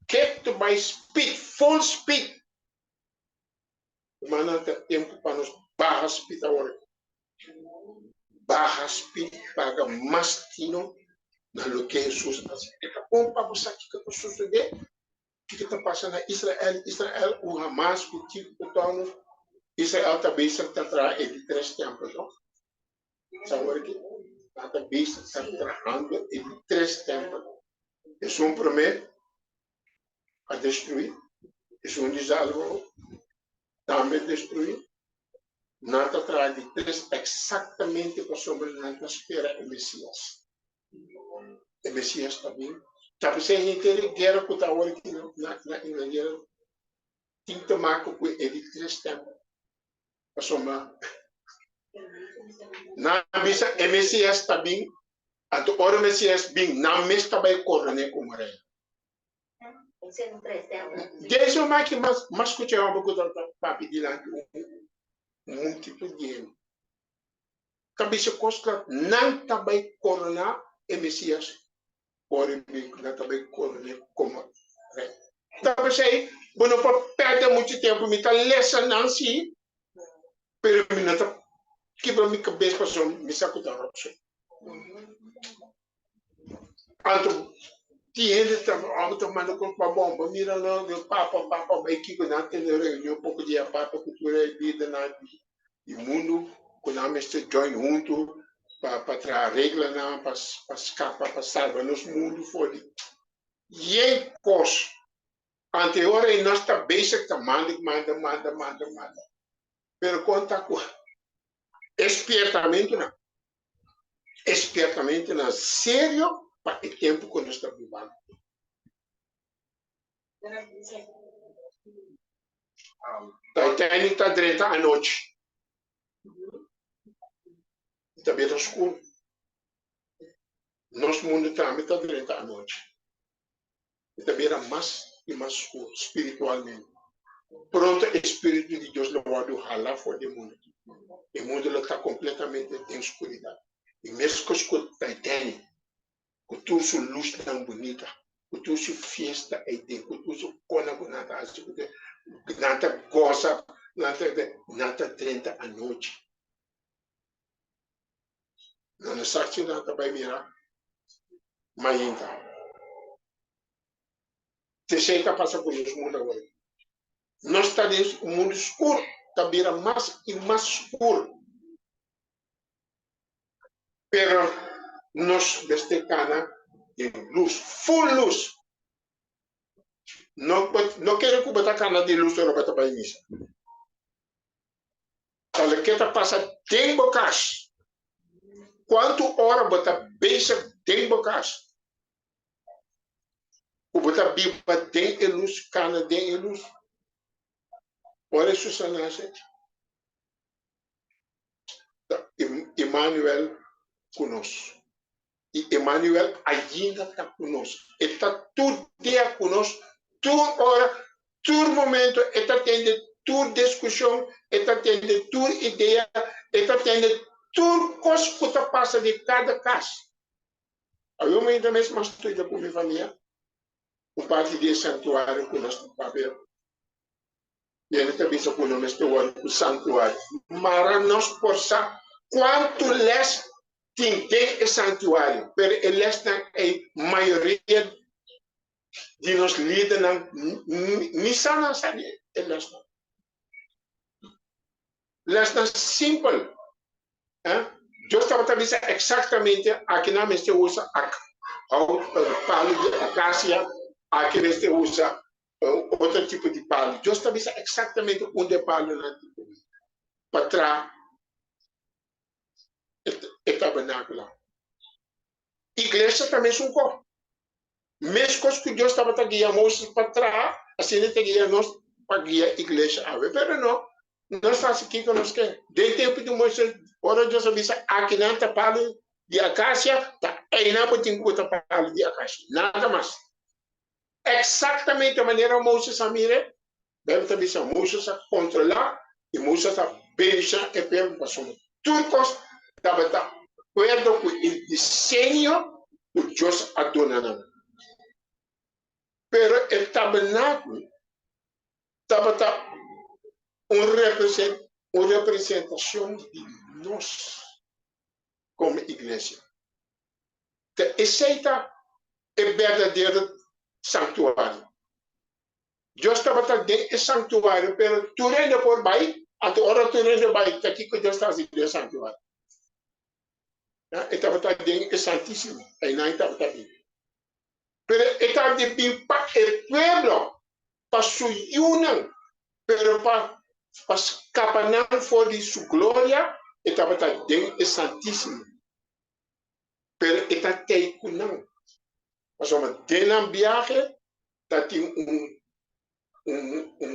Ketu bai speed, full speed. Rumannan ta tempu pa nos baha speed awor. Baha speed paga mas tino na loke Hesus a hasi. E ta bon pa bo sa kiko ta sosodé, kiko ta pasa na Israel, Israel ku Hamas ku kiko ku tono. Israel ta bezig ta traha e di tres tempel, no? Sa awor aki nan ta bezig ta trahando e di tres tempel. Esun promé a destruí, esun di Salvo tambe destruí. Nan ta traha di tres eksaktamente pasobra nan ta spera e Mesias. E Mesias ta bin. Ta p'esei henter e guera ku ta awor aki na na Inglaterra tin te maka ku e di tres tempel. Pasobra nan a bisa e Mesias ta bin, anto ora e Mesias bin nan mes ta bai koron'é komo rei. Dje maki mas mas skucha hòmber ku ta papia dilanti un multitud di hende. Ta bisa kos kla, nan ta bai koroná e Mesias ora e bin, nan ta bai koron'é komo rei. Ta p'esei bo no por pèrdè muchu tempu. Mi ta lesa nan sí, pero mi no ta kibra mi kabes pasobra mi sa ku ta ròpsho. Anto tin hende ta ora ta manda kos pa bo, bo mira no de papa papa bai kiko nan tene reunion poko dia papa ku tur e lidernan di mundu ku nan mester join huntu pa pa traha reglanan pa pa skapa pa salba nos mundu for di yen kos. Anto e ora ei nos ta bezig ta manda manda manda manda manda pero kon ta ku e spiertamentunan. E spiertamentunan serio pa e tempu ku nos ta bibando. Titanic ta drenta anochi. I ta bira skur. Nos mundu tambe ta drenta anochi. I ta bira mas i mas skur spiritualmente. Pronto e spiritu di Dios lo wòrdu halá for di e mundu aki. E mundu lo ta kompletamente den skuridat. I meskos ku Titanic, ku tur su lusnan bunita, ku tur su fiesta ei den, ku tur su kosnan ku nan ta hasi, ku nan ta gosa, nan ta, nan ta drenta anochi. Nan no sa si nan ta bai mira mainta. Esei ta pasa ku nos mundu awor. Nos ta den un mundu skur, ta bira mas i mas skur. Pero nos mester kana den lus, ful lus. No, no kere ku bo ta kana den lus ora bo ta bai misa. Ta loke ta pasa den bo kas. Kuantu ora bo ta bezig den bo kas? Ku bo ta biba den e lus, kana den e lus. Ora Hesus a nase, ta Emmanuel ku nos. I Emmanuel ainda ta ku nos. E ta tur dia ku nos, tur ora, tur momento. E ta tende tur diskushon, e ta tende tur idea, e ta tende tur kos ku ta pasa den kada kas. Awe momento mes mas studia ku mi famia un parti di e santuario ku nos ta papia. I e ta bisa ku no mester wòrdu ku santuario. Mara nos por sa kuantu lès tin den e santuario, pero e lèsnan ei mayoria di nos lidernan ni sa nan sa di e lèsnan. Lèsnan simpel. Dios tabata bisa eksaktamente aki nan mester usa ak hout, palu di akasia, aki mester usa otro tipo di palu. Dios ta bisa eksaktamente unda e palunan tin ku bin pa traha e tabernakulo. Iglesia ta mesun kos. Meskos ku Dios tabata guia Moses pa traha, asina e ta guia nos pa guia iglesia awe. Pero no, nos ta hasi kiko nos ke. Den tempu di Moises, ora Dios a bisa, Akinan ta palu di akasia, ta einan bo tin ku bo ta palu di akasia, nada mas. Eksaktamente manera Moses a mira, Bijbel ta bisa Moses a kontrolá i Moses a bendishoná e pueblo pasobra tur kos tabata akuerdo ku e diseño ku Dios a duna nan. Pero e tabernákulo tabata un un representashon di nos komo iglesia. Ta esei ta e berdadero santuario. Dios tabata den e santuario, pero tur hende por bai, anto ora tur hende bai, ta kiko Dios ta hasi den e santuario? E tabata den e Santísimo, einan e tabata biba. Pero e tabata bin pa e pueblo, pa su yunan, pero pa pa skapa nan for di su gloria, e tabata den e Santísimo. Pero e ta tei ku nan, pasobra den nan biahe ta tin un un un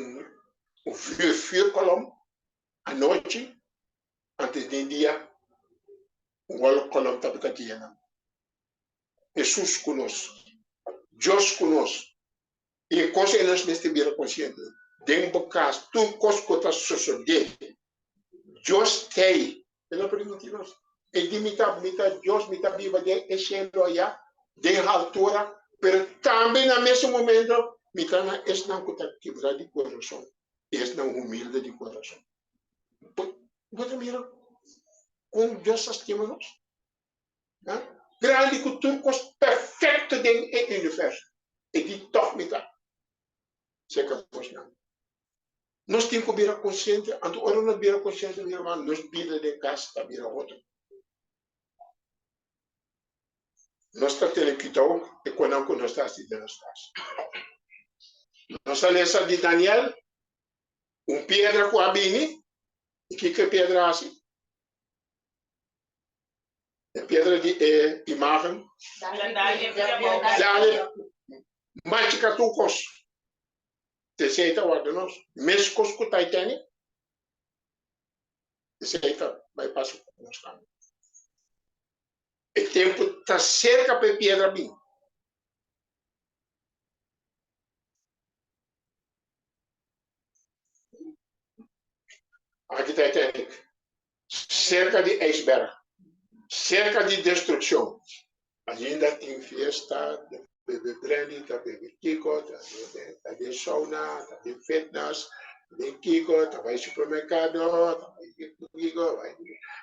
un vuur vuurkolom anochi antes den dia un wolkkolom tabata guia nan. Hesus ku nos, Dios ku nos. I e kos ei nos mester bira konsiente. Den bo kas, tur kos ku ta sosodé, Dios t'ei. El a primintí nos. E di, Mi ta, mi ta Dios, mi ta biba den e shelu ayá, den haltura, pero tambe na mesun momento mi ta na esnan ku ta kibrá di kurason i esnan humilde di kurason. Bo ta mira kon Dios ta stima nos? Grandi ku tur kos perfekto den e universo, e di tòg mi ta serka bosnan. Nos tin ku bira konsiente, anto ora nos bira konsiente, mi hermano, nos bida den kas ta bira otro. Nos ta tene kuidou e konan ku nos ta hasi den nos kas. Nos a lesa di Daniel, un piedra ku a bini, i kiko e piedra a hasi? E piedra di e imagen. Dale machica tur cos. Esey ta warda nos. Mes cos cu Titanic. Esey ta bay pasa cu nos tambe. E tempo ta cerca pa e piedra bin. Aki Titanic. Serka di ijsberg, serka di destrukshon. Ainda tin fiesta, ta bebe brandy, ta bebe kiko, ta den sauna, ta den fitness, ta den kiko, ta bai supermerkado, ta bai kiko,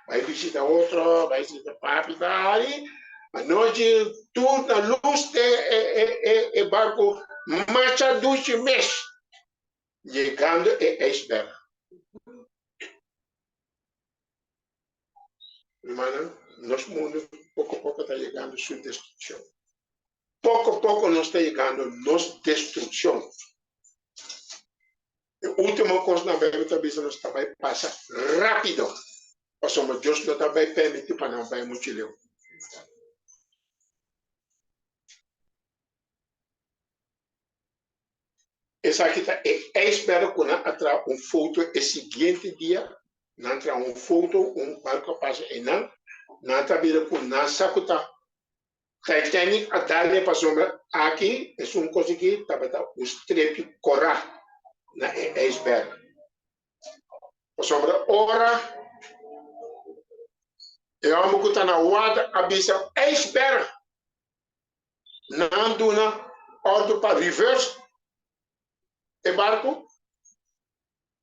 bai bishita otro, bai bishita papi, ta hari. Anochi tur na lus den e barku masha dushi mes, yegando e ijsberg. Hermana, nos mundo poco poco ta yegando su destruccion. Poco poco nos ta yegando nos destruccion. E ultimo cos na Bijbel ta bisa nos ta bay pasa rapido, pasobra Dios no ta bay permiti pa nan bay mucho leu. Esaki ta e ijsberg ku nan a traha un foto e siguiente dia. Nan traha un foto, un barku a pasa einan. Nan ta bira ku nan sa ku ta Titanic a dal e pasobra aki esun kos aki tabata un strepi kora na e ijsberg. Pasobra ora e hòmber ku ta na water a bisa ijsberg! Nan duna ordu pa reverse e barku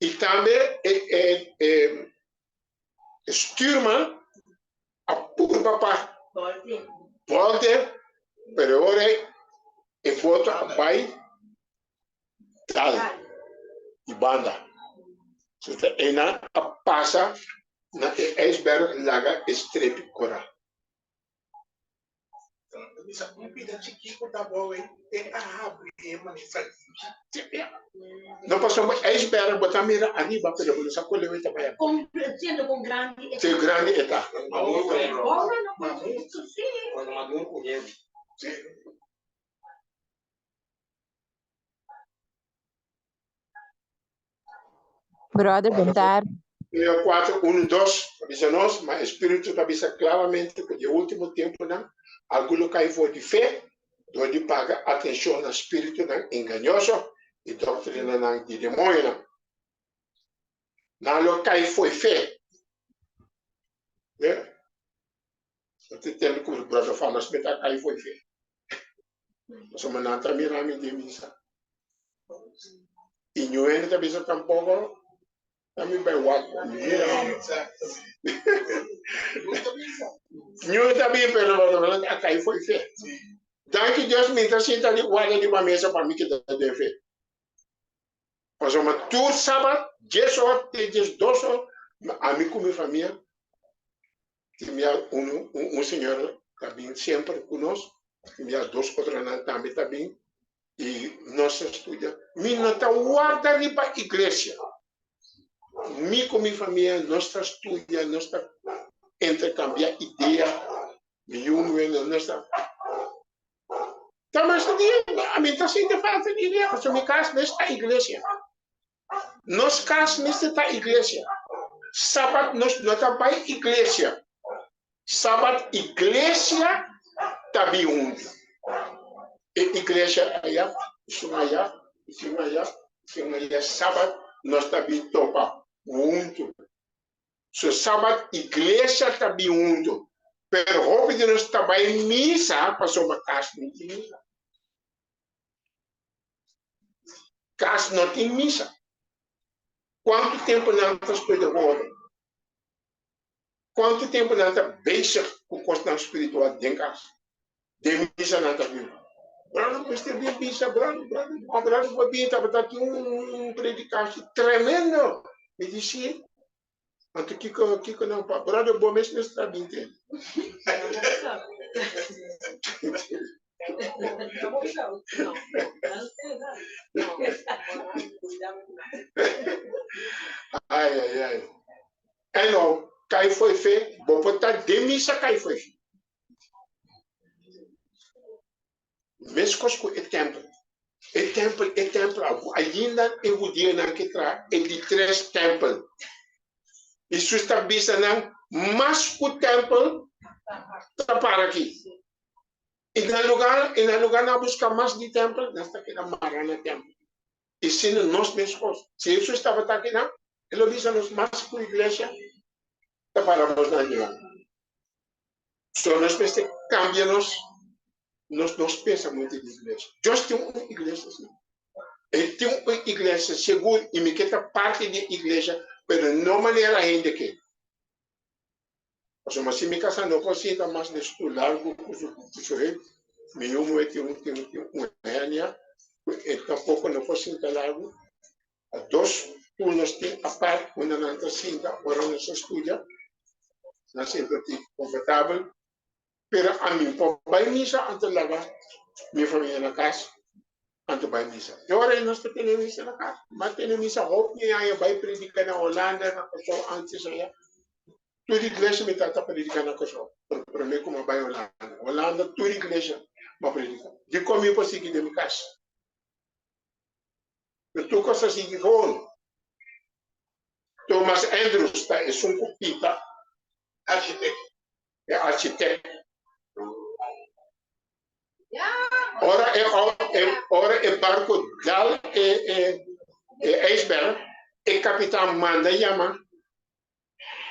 i tambe e e stuurman a purba pa volte, pero ora e boto a bai dal di banda. Einan a pasa na e ijsberg laga e strepi kora. Bisa un pida chikí ku ta bou ei, e a habri e manera sabi. No pasobra ijsberg bo ta mira ariba pero bo no sa kon leu e ta bai abou. Siendo kon grandi e ta. Si grandi e ta. Si. Brother, bon tarde. Mateo 4, 1, 2 ta bisa nos, Ma e Spiritu ta bisa klaramente ku di e último tempunan algun lo kai for di fe dor di paga atenshon na spiritunan engañoso i doktrinanan di demoñonan. Nan lo kai fo'i fe. No ta tende ku brother Farmer Smith a kai fo'i fe. Pasobra nan ta mira mi den misa. I niun hende ta bisa tampoko ta mi bai wak. Niun ta bin pero brother Farmer a kai fo'i fe. Danki Dios mi ta sinta di warda riba mesa pa mi keda den fe. Pasobra tur sabat 10 or te 12 or ami ku mi famia Tin bia un un señora ta bin semper ku nos, tin bia dos otronan tambe ta bin i nos ta studia. Mi no ta warda riba iglesia. Mi ku mi famia nos ta studia, nos ta interkambia idea, mi yu muhé nos ta Ta mas dia mi ta sinti falta di idea pasobra mi kas mes ta iglesia. Nos kas mester ta iglesia. Sabat nos no ta bai iglesia. Sabat iglesia ta bin huntu. E iglesia aya. Esun aya, esun aya, esun aya. Sabat nos ta bin topa huntu. So sabat iglesia ta bin huntu. Pero hopi di nos ta bai misa pasobra kas no tin misa. Kas no tin misa. Kuantu tempu nan ta studia ku otro? Kuantu tempu nan ta bezig ku kosnan spiritual den kas? Den misa nan ta bin. Brother mester bin bisa, brother, brother, brother por bin tabata tin un predikashi tremendo. Mi di si. Anto kiko kiko nan pa brother bo mes mester a bin tende. Ai ai ai. En nou, kai foi fe, bo por ta den misa kai foi fe. Meskos ku e tèmpel. E tèmpel, e tèmpel, ainda e hudionan ke traha e di tres tèmpel. Hesus ta bisa nan, mas ku tèmpel ta para aki. I na lugá, i na lugá nan buska mas di tèmpel, nan ta keda mará na tèmpel. I siendo nos meskos. Si Hesus tabata akinan, e lo bisa nos mas ku iglesia ta para nos nan dilanti. So nos mester kambia nos nos nos pensamentu di iglesia. Dios tin un iglesia si. E tin un iglesia sigur i mi ke ta parti di e iglesia, pero no manera hende ke. Pasobra si mi kasa no por sinta mas den stoel largu ku su ku su heup. Mi yu muhé tin un tin tin un hernia ku e tampoko no por sinta largu. A dos stoel nos tin apart unda nan ta sinta ora nos ta studia. Nan sinta tin konfortabel. Pero ami por bai misa anto laga mi famia na kas anto bai misa. E ora ei nos ta tene misa na kas. M'a tene misa hopi aña bai predika na Holanda, na Kòrsou antes aya. Tur iglesia mi tata predica na Kòrsou, pero prome ku mi a bai Holanda. Holanda tur iglesia mi a predica. Dikon mi por sigui den mi kas? Pero tur kos a sigui gewoon. Thomas Andrews ta esun ku pinta Architect. e architect. Ora e ora e barco dal e e e ijsberg, e kapitan manda yama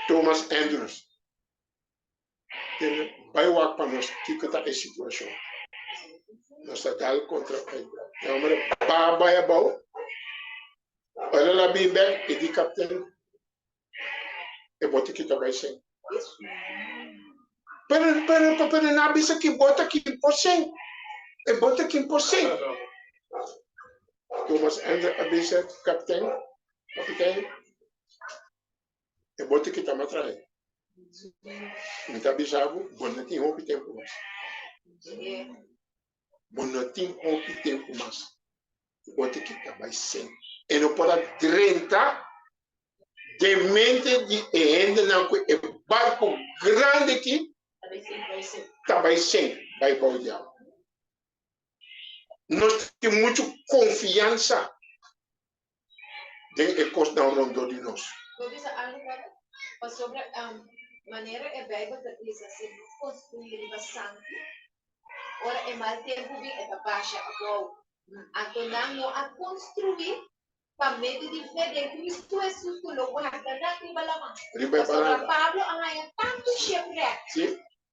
Thomas Andrews tin bai wak pa nos kiko ta e situashon. Nos ta dal kontra e hombre ba bai abou. Ora el a bin bek e di kapten e bote kita bai sen. Pero pero pero nan a bisa ki bote ki por sen. E bote ki por sen. Thomas Andrews a bisa kapten, kapitein E bote ki ta matrae. Mi ta bisa bo, bo no tin hopi tempu mas. Bo no tin hopi tempu mas. E bote ki ta bai sen. E no por a drenta den mente di e hendenan ku e barku grandi ki ta bai sen, bai bou di awa. Nos tin muchu konfiansa den e kosnan rondó di nos. Bo bisa algu Pablo? Pasobra manera e Bijbel ta bisa si no construi riba santu, ora e mal tempu bin e ta basha abou. Anto nan no a construi pa medio di fe den Cristo Jesus cu lo warda nan riba laman. Riba e Pasobra baranka. Pablo a haña tantu shipwreck. Sí.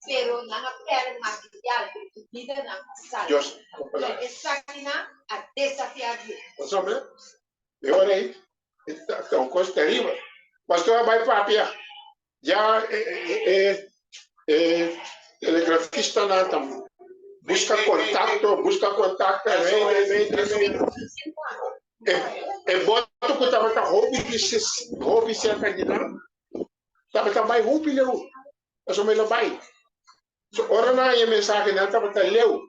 Pero nan a perde material, pero e bidanan a salba. Dios a Pero palabra. esakinan a desafiá Dios. Pasobra e ora ei e ta un kos teribel. Pastor a bai papia, ya e e e telegrafistanan ta buska kontakto, buska kontakto, rei, rei, rei, rei. E e boto ku tabata hopi di hopi serka di nan tabata bai hopi leu. Pasobra el a bai. So ora nan haña e mensahe nan tabata leu.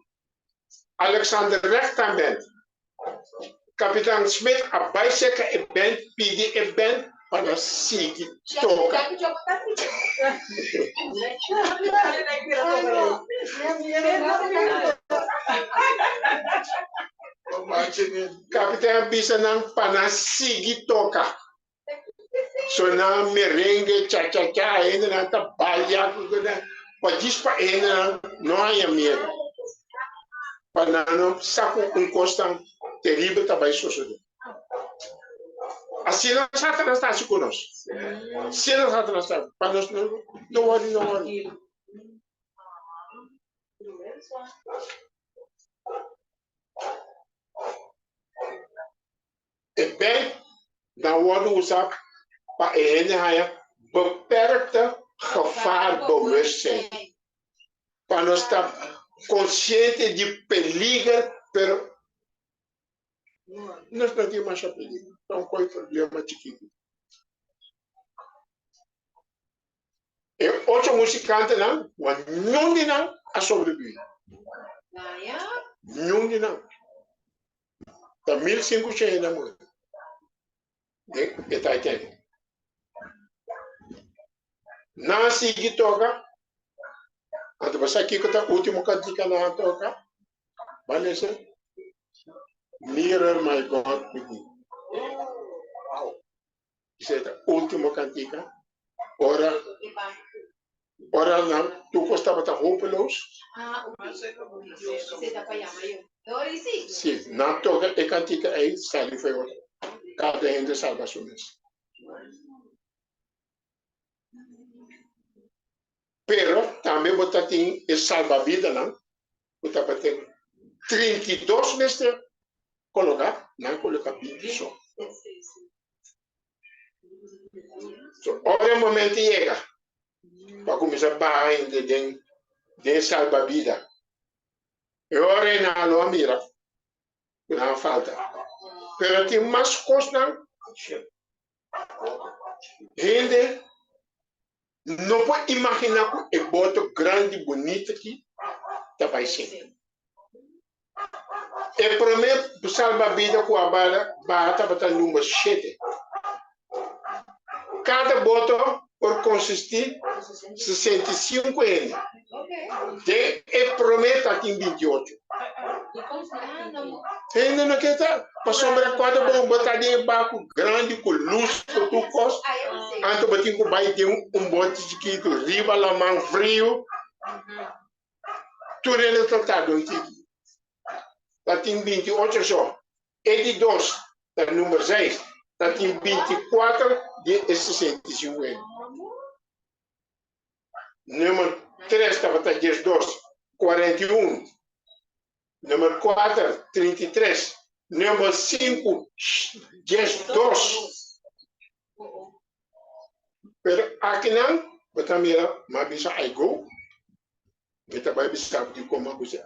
Alexander règt tambe. Kapitan Smith a bai serka e bènt pidi e bènt pa nan sigui toka. Kapitan a bisa nan pa nan sigui toka. Sona merengue, cha-cha-cha, hendenan ta balia ku nan, pa djis pa hendenan no haña miedu, pa nan no sa ku un kos tan. teribel ta bai sosodé. Asina Satanas ta hasi ku nos. Asina Satanas ta pa nos no no wòri, no wòri. E bèn nan wòrdu usá pa e hende haña beperkte gevaarbewustzijn. Pa nos ta konsiente di peliger, pero nos no tin masha peliger, ta un koi problema chikitu. E ocho musikantenan, ma niun di nan a sobreviví. Niun di nan. Ta 1500 hende a muri den e Titanic. Nan a sigui toka, anto bo sa kiko ta ultimo kantika nan a toka? Ban lesa. Nearer My God to Thee. Esei ta ultimo kantika. Ora ora nan tur kos tabata hopeloos. Si, nan toka e kantika ei sali for e otro. Kada hende salba su mes. Pero tambe bo ta tin e salbabidanan ku tabatin 32 mester koloká, nan koloká 20 so. So, ora e momento yega pa kuminsá baha hende den den salbabida, e ora ei nan lo a mira ku nan a falta. Pero tin mas kosnan hende no por imaginá ku e boto grandi bunita aki ta bai sinti. E promé salbabida ku a baha tabata number shete. Kada boto por konsistí 65 hende. Den e promé tatin 28. Hende no ke ta, pasobra cuando bo bo ta den e barco grandi cu luz cu tur cos, anto bo tin cu bay den un bote chikitu riba laman frio, tur hende ta tarda un tiki. Ta tin 28 so. E di dos ta number seis, ta tin 24 di e 65 hende. Nummer tres tabata 12, 41. Nummer kuater, 33. Nummer sinku, 12. Pero akinan bo ta mira, m'a bisa I go, mi ta bai bisa bo di komo ku si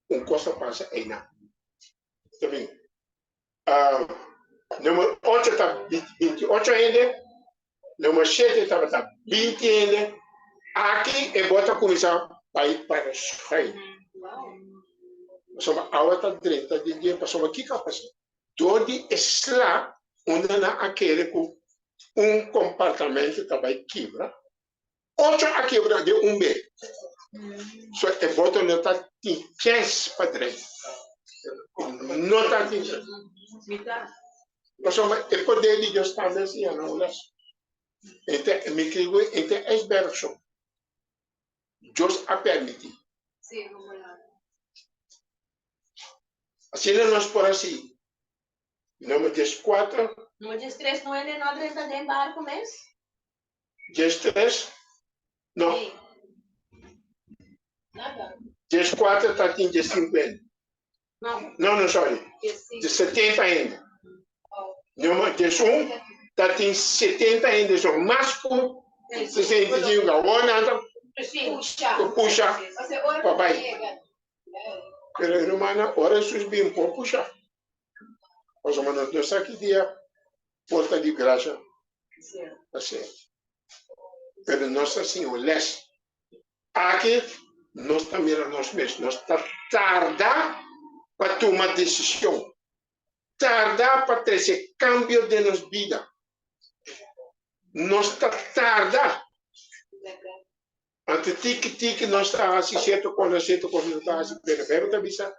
un kos a pasa einan. Ta bin. Nummer ocho ta 28 hende, nummer shete tabata 20 hende. Aki e bot a kuminsá bai para schuin. Pasobra awa ta drenta den dje, pasobra kiko a pasa? Dor di e sla unda nan a kere ku un kompartamento ta bai kibra, ocho a kibra den un be. So e boto no ta tin chens pa drenta. No ta tin chens. Pasobra e poder di Dios tambe a siña nan un les. E ta, mi kere ku e ta ijsberg so. Dios a permití. Asina nos por hasi. Nummer 14. Nummer 13 no hende no a drenta den barco mes? 13? No. 14 ta tin 15 hende. No, no, sorry. 70 hende. Nummer 11 ta tin 70 hende, so mas ku 65. Awor nan ta pusha pa bai. Pero hermana, ora Jesus bin por pusha. Pasobra nos no sa ki dia porta di gracia ta sera. Pero nos ta siña un les. Aki nos ta mira nos mes, nos ta tarda pa tuma decision, tarda pa trece cambio den nos bida. Nos ta tarda. Anto tiki tiki nos ta hasi sierto kos, sierto kos nos ta hasi, pero Bijbel ta bisa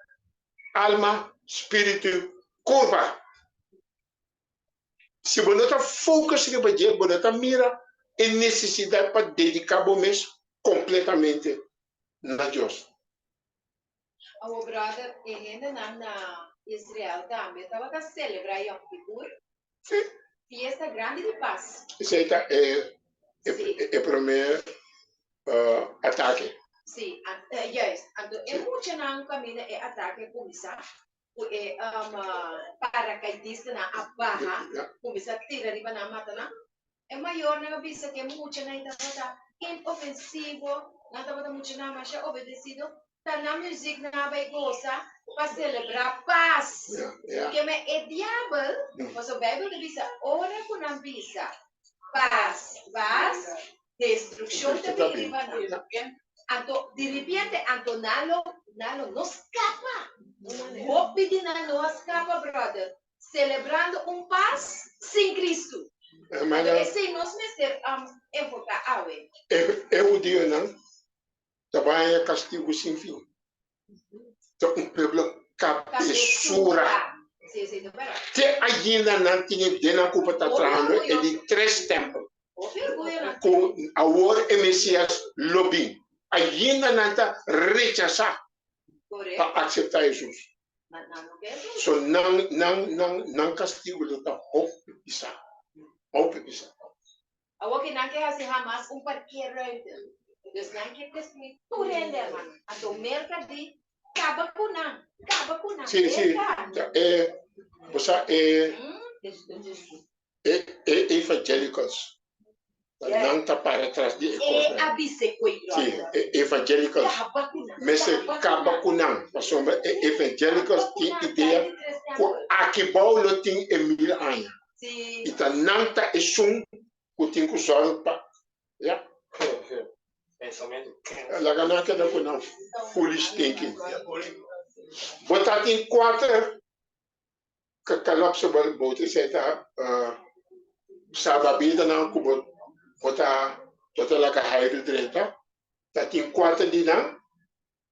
alma, spiritu, kurpa. Si bo no ta focus riba dje, bo no ta mira e nesesidat pa dediká bo mes kompletamente na Dios. Awo brother, e hendenan na. Israel tambe tabata selebrá Yom Kippur, Sí. fiesta grandi di pas. Esei ta e e Sí. e promé atake. Sí, juist. Anto e muchanan kaminda e atake a kuminsá, ku e parakaidista-nan a baha, kuminsá tira riba nan, mata nan. E mayornan a bisa ku e muchanan tabata inofensivo, nan tabata muchanan masha obedesido, ta nan muzik nan a bai gosa pa selebrá pas. Keme e diabel, pasobra Beibel ta bisa, ora ku nan bisa pas, pas, destrukshon ta bini riba nan. Anto, diripiente, anto nan lo, nan lo no skapa. Hopi di nan no a skapa, brother, selebrando un pas sin Kristu. Anto esei nos mester enfoká awe. E hudionan ta bai haña kastigu sin fin. Ta un pueblo kabesura. Te ainda nan tin e denan ku bo ta trahando e di tres tèmpel, ku awor e Mesias lo bin. Ainda nan ta rechasá pa akseptá Hesus. So nan nan nan nan kastigu lo ta hopi pisá, hopi pisá. Awor ke nan ke hasi hamas un parkeerruimte. Dus nan ke destrui tur hende, hermano. Anto Merka di, Kaba ku nan, kaba ku nan, Sí, sí. Merka! E, bo sa e, e, e evangelicals. Nan ta para tras di e E kosnan. a bis'é ku e Sí, brother. e evangelicals. Kaba ku nan, Mester kaba ku kaba nan. ku nan, pasobra e evangelicals Kaba ku tin nan, idea kai di tres ku tempel. aki bou lo tin e mil aña. Sí. I ta nan ta esun ku tin ku sòru pa ya. Pensamentu. Laga nan keda ku nan foolish thinking. Bo ta tin kuater collapsible boat, esei ta salbabidanan ku bo bo ta bo ta laga hairu drenta. Ta tin kuater di nan,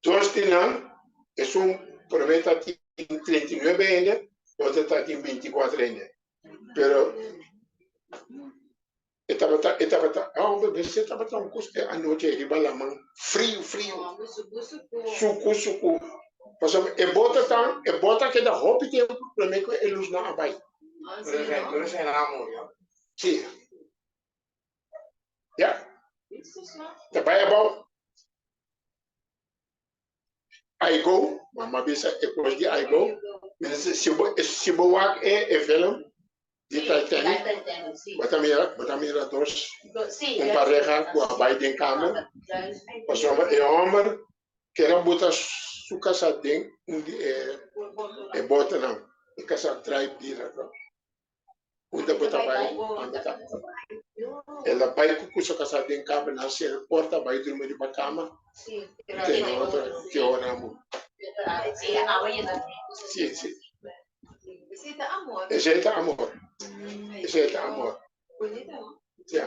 dos di nan esun promé ta tin 39 hende, otro ta tin 24 hende. Pero e tabata, e tabata, ah, hombre, mester tabata un cos e anochi riba laman, frio, frio. Suku, suku. Pasobra e bota ta, e bota a keda hopi tempo prome ku e lusnan a bai. Sí. Ya. Ta bai abou. I go, mama bisa e kos di I go. Si bo, si bo wak e, e film di Titanic, bo ta mira, bo ta mira dos, un pareha ku a bai den kamer, pasobra e hòmber ker a buta su kasá den un di e, e botonan, e kasá drai bira. Unda bo ta bai? Unda ta El a bai ku kusa kasá den kama, nan sera porta, bai drumi riba kama. Te na otro ke ora mu. Sí, sí. Esei ta amor. Esei ta amor. Esei ta amor. Sí.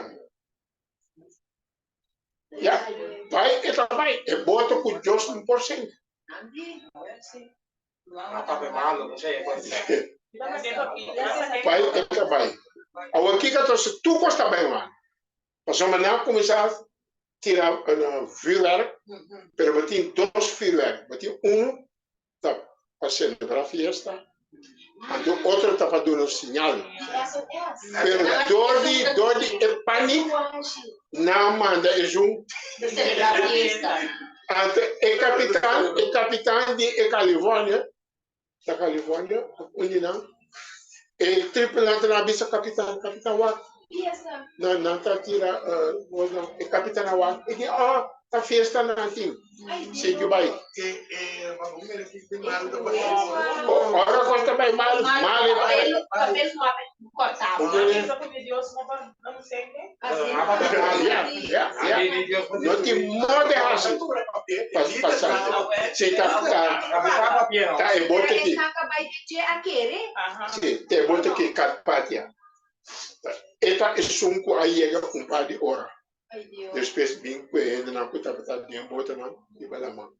Ya, bai e ta bai. E boto ku Dios no por sink. Bai e ta bai. Awor kiko ta si tur kos ta bai mal? Pasobra nan a kuminsá tira vuurwerk, pero bo tin dos vuurwerk. Bo tin unu ta pa selebrá fiesta, anto otro ta pa duna siñal. Pero dor di dor di e panik nan a manda esun. Anto e kapitan e kapitan di e California, ta California of un di nan, e tripulantenan a bisa kapitan, kapitan wak, nan nan ta tira e kapitan a wak, e di oh ta fiesta nan tin, sigui bai. Ora kos ta bai mal, mal e bai. Ya, ya, ya. No tin modo hasi pa pasa. Si ta ta ta e bote ki. Si, ta e bote ki Carpathia. E ta esun ku a yega un par di ora. Despues bin ku e hendenan ku tabata den botenan riba laman.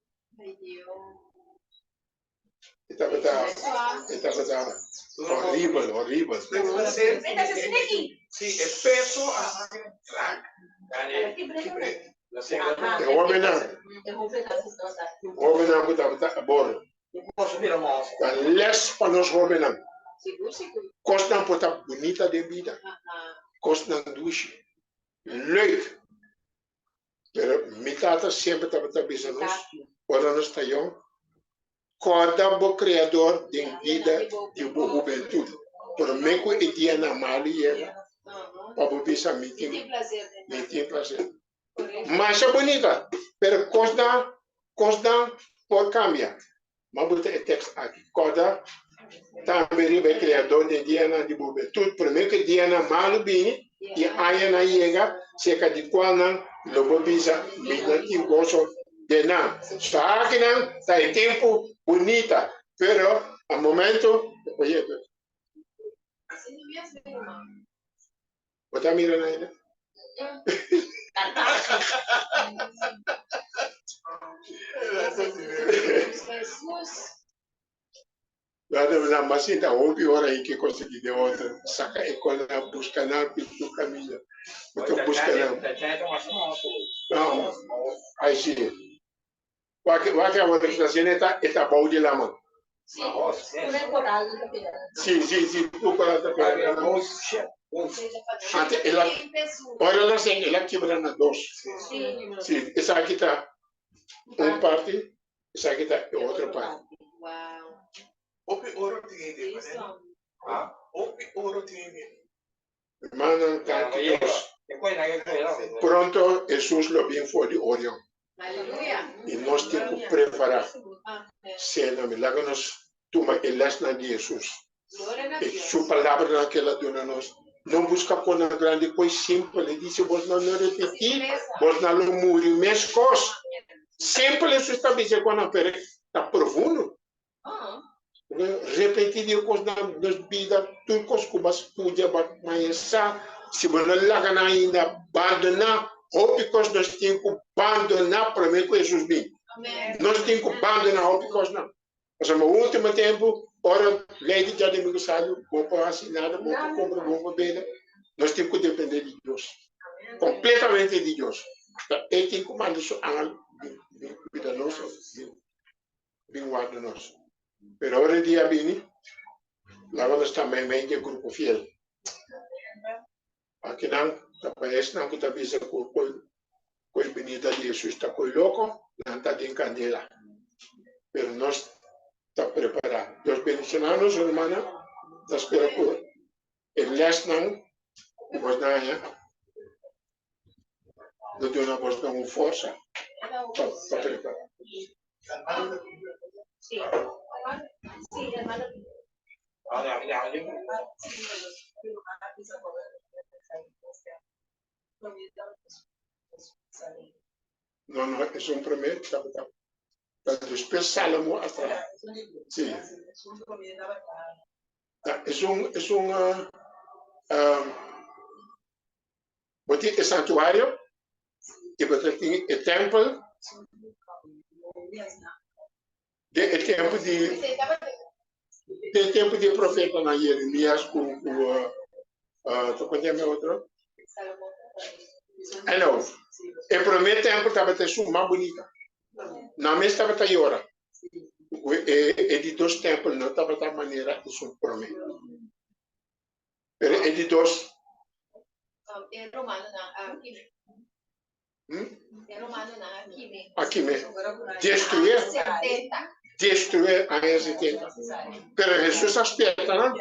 E tabata, e tabata horibel, horibel. Sí, e peso a trak. E hobennan, hobennan ku tabata a bordo. Ta les pa nos hobennan. Kosnan por ta bunita den bida, kosnan dushi, leuk. Pero mi tata semper tabata bisa nos, ora nos ta yong, Kòrda bo Kreador den bida di bo hubentut, promé ku e dianan malu yega, pa bo bisa, Mi tin, mi tin plaser. Masha bunita, pero kosnan, kosnan por kambia. Ma bo ta e tekst aki. Kòrda tambe riba e Kreador den dianan di bo hubentut, promé ku e dianan malu bini i añanan yega, serka di kualnan lo bo bisa, Mi no tin goso den nan. Sakinan ta e tempu bunita, pero a momento oye, bo ta mira nan ainda? Nan mas sinta hopi ora i ke konsegui den otro saka e kona buska nan pintu kaminda bo ta buska nan. Ai si wak wak awor ke ta haciendo e ta bou di laman. Si si si tur koral ta pega. Antes el a ora el a sing el a kibra na dos. Si esaki ta un parti esaki ta e otro parti. Hopi oro tin hende, manera. Hopi oro tin hende. Hermannan, danki Dios. Pronto Hesus lo bin for di Orion. I nos tin ku prepará. Sena mi laga nos tuma e lèsnan di Hesus. E su palabranan ku el a duna nos. No buska konan grandi, koi simpel. E disi, Bosnan no repetí, bosnan lo muri meskos. Simpel Hesus ta bisa e konan, pero ta profundo. Repetí di e kosnan nos bida, tur kos ku bo a studia, bo a mañesá, si bo no laga nan ainda, bandoná. Hopi kos nos tin ku bandoná promé ku Hesus bin. Nos tin ku bandoná hopi kosnan. Pasobra último tempu, ora lei di djadumingu sali, bo por hasi nada, bo por kumpra, bo por bebe. Nos tin ku dependé di Dios, kompletamente di Dios. Ta E tin ku manda su angel bin kuida nos, bin warda nos. Pero ora e dia bini, laga nos ta meimei di e grupo fiel. Akinan ta pa esnan ku ta bisa ku koi binida di Hesus ta koi loko, nan ta den kandela. Pero nos ta prepará. Dios bendishoná nos, rumannan. Ta spera ku e lèsnan ku bos nan haña lo duna bosnan un forsa pa prepará. No, no, esun promé tabata ta despues Salomo a traha. Sí. Ta esun esun bo tin e santuario i bo ta tin e tèmpel den e tempu di den tempu di e profetanan Jeremias ku ku ta kon yama e otro? Ano, e promé tèmpel tabata esun mas bunita. Nan mes tabata yora. E e di dos tèmpel no tabata manera esun promé. Pero e di dos. E romanonan a kime. E romanonan a kime. A kime. Destruye. Destruye aña setenta. Pero Hesus a spierta nan.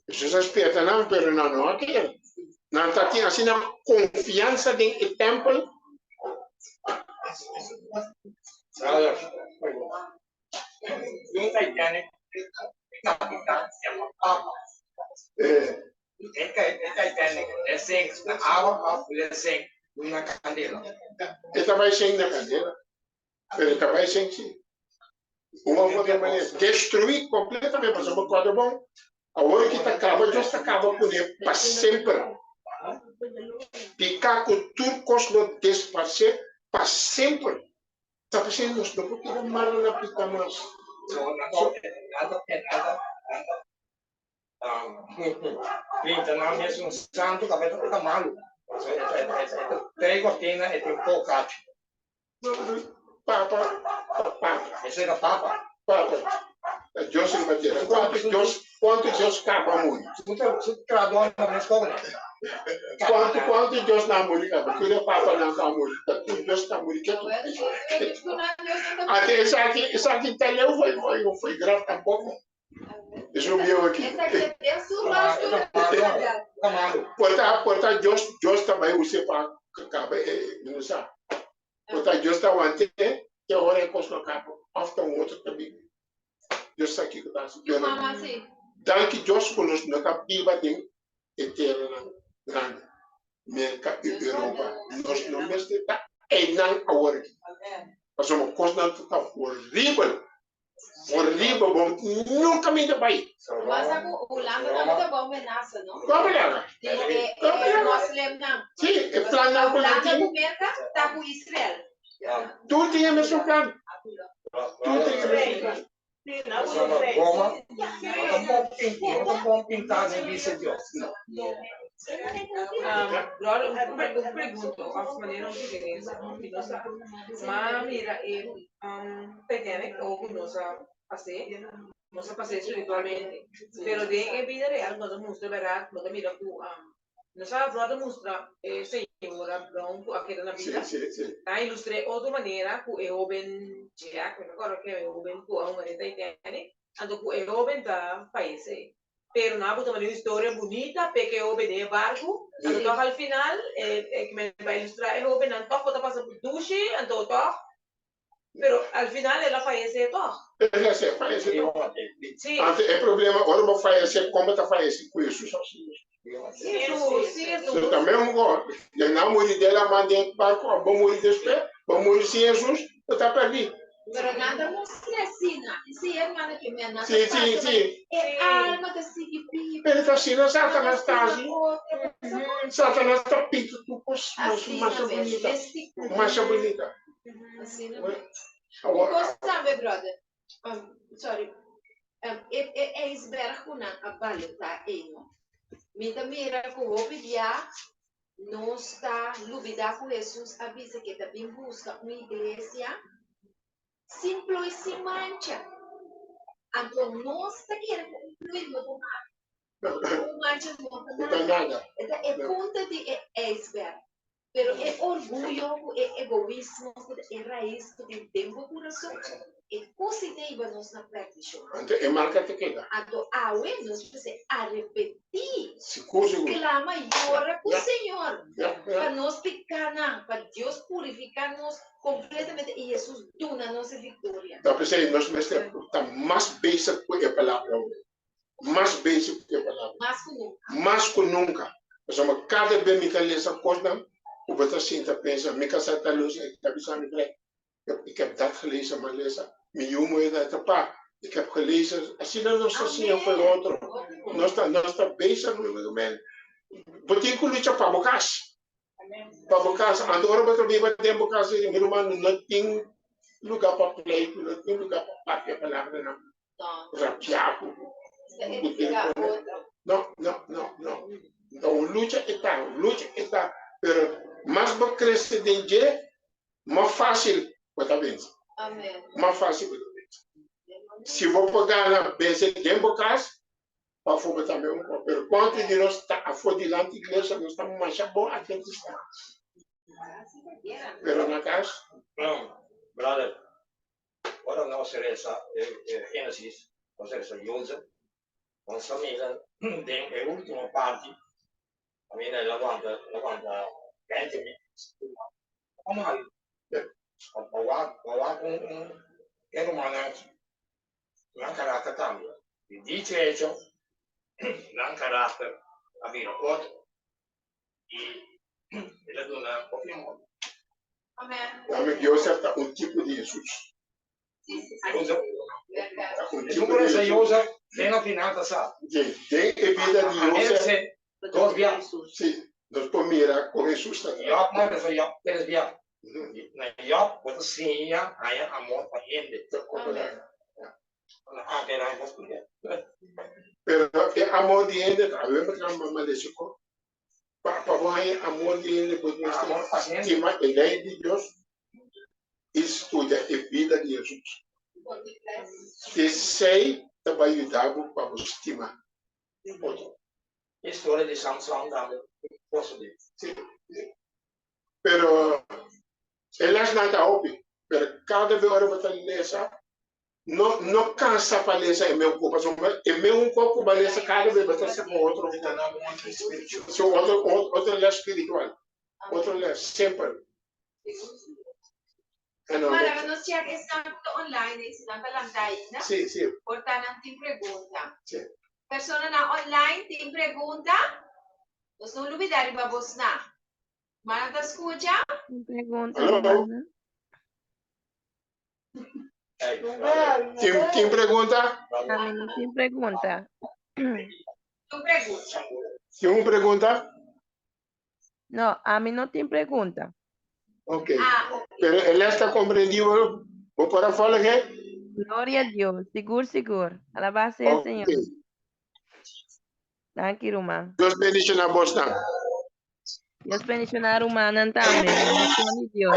Hesus a spierta nan, pero nan no a kere. Nan ta tin asina konfiansa den e tèmpel. Un Titanic kapitan yama Papa. E Titanic e sink na awa of e sink na kandela? E ta bai sink na kandela, pero e ta bai sink si. Un of otro manera, destruí kompletamente, pasobra bo kòrda bon, awor ki ta kaba, Dios ta kaba kuné pa semper. Piká ku tur kos lo desparsé pa semper. Ta p'esei nos no por keda mara na pika mas. So, nan ta nan ta nan ta pinta nan mes un santu kabes ta ta malu. So, e ta e ta e ta trei kortina e tin pou kachu. Papa ta papa. Esei ta papa. Papa, ta Dios riba tera. Kuantu Dios, kuantu Dios kaba muri? Su traduan na mes kobre. Kuantu, kuantu Dios na muri kaba? Tur e papanan ku a muri, ta tur Dios ta muri ketu. Ante esaki, esaki ta leu foi, foi, foi graf tampoko. Esun bieu aki. Por ta, por ta Dios, Dios ta bai us'é pa kaba e, mi no sa. Por ta Dios ta want'é te ora e kos lo kaba, òf ta un otro ta bin. Dios sa kiko ta hasi. Pero danki Dios ku nos no ta biba den e teranan grandi, Merka i Europa. Nos no mester ta einan awor aki. Pasobra kosnan ta horibel. Horibel, bo nunka mi ta bai. Basta ku Hulanda tambe ta bou menasa, no? Kon menasa? Di e e moslimnan. Sí, e plannan ku nan Hulanda tin. ku Merka ta ku Israel. Tur tin e mesun plan. Tur tin e mesun plan. Roma no ta bon pintá den bista Dios. Brother, un pregunta of manera un sugerencia. Mi no sa. Ma mira e Titanic o ku nos a pas'é, nos a pas'é spiritualmente. Pero den e bida real nos a mustra bèrdat, bo ta mira ku nos a bròder mustra e señora Brown ku a keda na bida. Nan a ilustr'é otro manera ku e hóben Jack, mi no kòrda ken e hóben ku a hunga den Titanic, anto ku e hóben ta fayesé. Pero nan a buta manera un historia bunita p'e ke e hóben den e barku, anto tòg al final e kimen pa ilustrá e hóbennan tòg bo ta pasa dushi, anto tòg Pero al final el a fayesé tòg. El a fayesé tòg. Sí. Anto e problema ora bo fayesé, kon bo ta fayesé? Ku Hesus òf sin Hesus? Sin Hesus, sin Hesus. So ta mesmo ku den nan muri den la man den barku òf bo muri despues, bo muri sin Hesus, bo ta pèrdí. Pero nan ta mustra asina. I si hermano ke mi a nan ta Sí, sí, pasa sí. e alma ta sigui biba. Pero ta asina Satanas ta hasi. Otro cosa. Satanas ta pinta tur kos Asina masha mes, bunita. místico. Masha bunita. Asina mes. Un kos tambe, brother. Sorry. E e ijsberg ku nan a balotá ei, no? Mi ta mira ku hopi bia nos ta lubidá ku Hesus a bisa ku e ta bin buska un iglesia sin ploi, sin mancha. Anto nos ta kere ku un ploi no ta mata, un mancha no ta nada. E ta e punta di e ijsberg. Pero e orguyo ku e egoismo ku ta e rais ku tin den bo kurason, e kos ei ta hiba nos na pèrdishon. Anto e marka ta keda. Anto awe nos mester arepentí, Sigur, sigur. sklama, yora ku Señor pa nos pikánan, pa Dios purifiká nos kompletamente i Hesus duna nos e viktoria. Ta p'esei nos mester ta mas bezig ku e palabra awe. Mas bezig ku e palabra. Mas ku nunka. Mas ku nunka. Pasobra kada be mi ta lesa kosnan ku bo ta sinta pensa, mi kasá ta lusa, e ta bisa mi krek, ik heb dat gelezen, m'a lesa. Mi yu muhé ta pa, ik heb gelezen. Asina nos ta siña for e otro. Nos ta, nos ta bezig men. Bo tin ku lucha pa bo kas. Pa bo kas. Anto ora bo ta biba den bo kas, mi ruman, no tin luga pa pleitu, no tin luga pa papia palabranan. Rapiá ku No, no, no, no. Nton un lucha e ta, un lucha e ta, pero mas bo krese den dje, mas fásil bo ta vense. Mas fásil bo ta vense. Si bo por gana vense den bo kas, pafó bo tambe un por. Pero kuantu di nos ta afó dilanti iglesia, nos ta masha bon adventista. Pero na kas? Brother, Ora nos resa e Génesis, nos resa Jozef, nos a mira den e ultimo parti, a mira el a wanta, el a wanta Benjamin, a mari. Pa wak, pa wak un, un, e rumannan aki, nan karakter kambia. I dicho hecho, nan karakter a bira otro. I el a duna hopi amor. Tambe Josef ta un tipo di Hesus. Josef. Ta un Esun tipo ku di resa Hesus. Josef, den na final ta sa. Sí, den e bida di Josef. Anerse dos bia. Sí, nos por mira kon Hesus ta trata. Job no resa Job tres bia. Na Job bo ta siña haña amor pa hende. Pero e amor di hende ta awe mi ta mama lesi ko. Pa pa bo haña amor di hende bo mester stima e lei di Dios i studia e bida di Hesus. Esei ta bai yuda bo pa bo stima otro. Historia di Samson tambe por sosodé. Sí. Pero e lesnan ta hopi, pero kada bes ora bo ta lesa, no no kansa pa lesa e meun kos, pasobra e meun kos ku bo a lesa kada bes bo ta saka otro, sí, otro otro les spiritual, otro les, semper. Mara, nos check esnan ku ta online ei, si nan ta lanta ainda. Sí, sí. Por ta nan tin pregunta. Sí. Personanan online tin pregunta? Nos no lubida riba bosnan. Mana ta skucha? Tin pregunta, Aló? hermana? Tin, tin pregunta? Ami no tin pregunta. Tin pregunta. Tin un pregunta? No, ami no tin pregunta. Ok. Ah, ok. Pero e les ta comprendibel? Bo por a volge? Gloria a Dios. Sigur, sigur. Alabá sea el Ok. Señor. Danki, ruman. Dios bendiciona bosnan. Dios bendiciona rumannan tambe. Bendicion di Dios.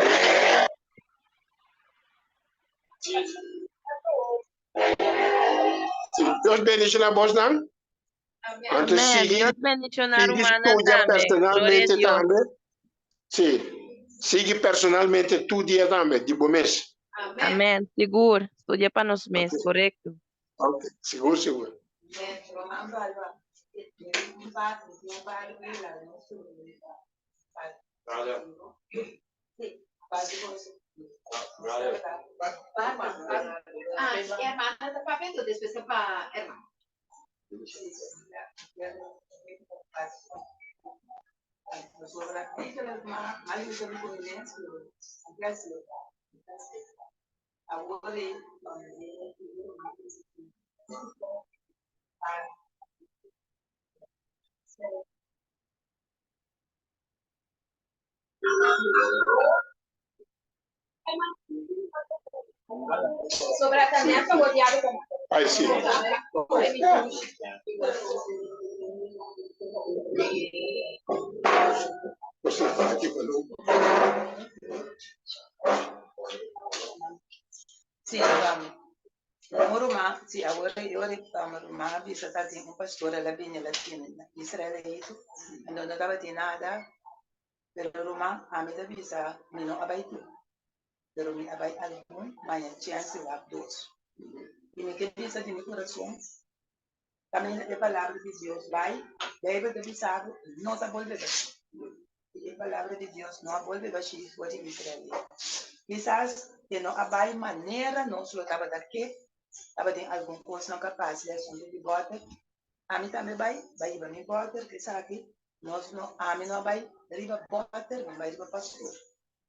Sí, Dios bendiciona bosnan. Anto Amén. sigui, Dios bendiciona sigui rumannan studia tambe. Gloria a personalmente Dios. tambe. Sí, sigui personalmente tur dia tambe, di bo mes. Amén. Amén. Sigur. Studia pa nos mes. Ok. Korekto. Ok, sigur, sigur. Brother. Brother. Ah, hermana ta papia, despues ta pa hermano. Sobra también pa bo diablo con. Ay, sí. Pues aquí pa lo. Sí, vamos. Un ruman, sí, awor e ora un ruman a bisa ta tin un pastor el a bini el a tene na Israel eitu, anto no tabatin nada, pero ruman ami ta bisa mi no a bai tur, pero mi a bai algun maña chèns di wak dos. I mi ke bisa di mi kurason, kaminda e palabra di Dios bai, Beibel ta bisa bo no ta bolbe bashí. I e palabra di Dios no a bolbe bashí for di Israel. Kisas e no a bai manera nos lo tabata ke, tabatin algun kosnan kapas di asuntu di bòter. Ami tambe bai, bai hiba mi bòter, esaki nos no, ami no a bai riba bòter, mi a bai riba pastor,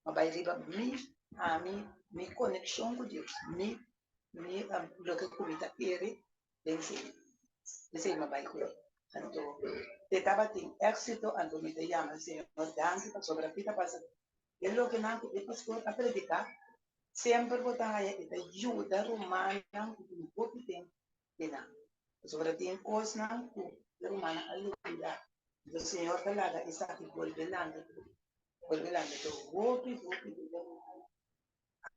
mi a bai riba mi, ami, mi konekshon ku Dios, mi, mi, loke ku mi ta kere den Señor. Esei mi a bai ku e. Anto e tabatin éksito, anto mi ta yama Señor danki pasobra ki ta pasa e lokenan ku e pastor a prediká, semper bo ta haña e ta yuda rumannan ku tin hopi tempu den nan. Pasobra tin kosnan ku e rumannan a lubidá. Anto Señor ta laga esaki bolbe lanta tur, bolbe lanta tur. Hopi, hopi di e rumannan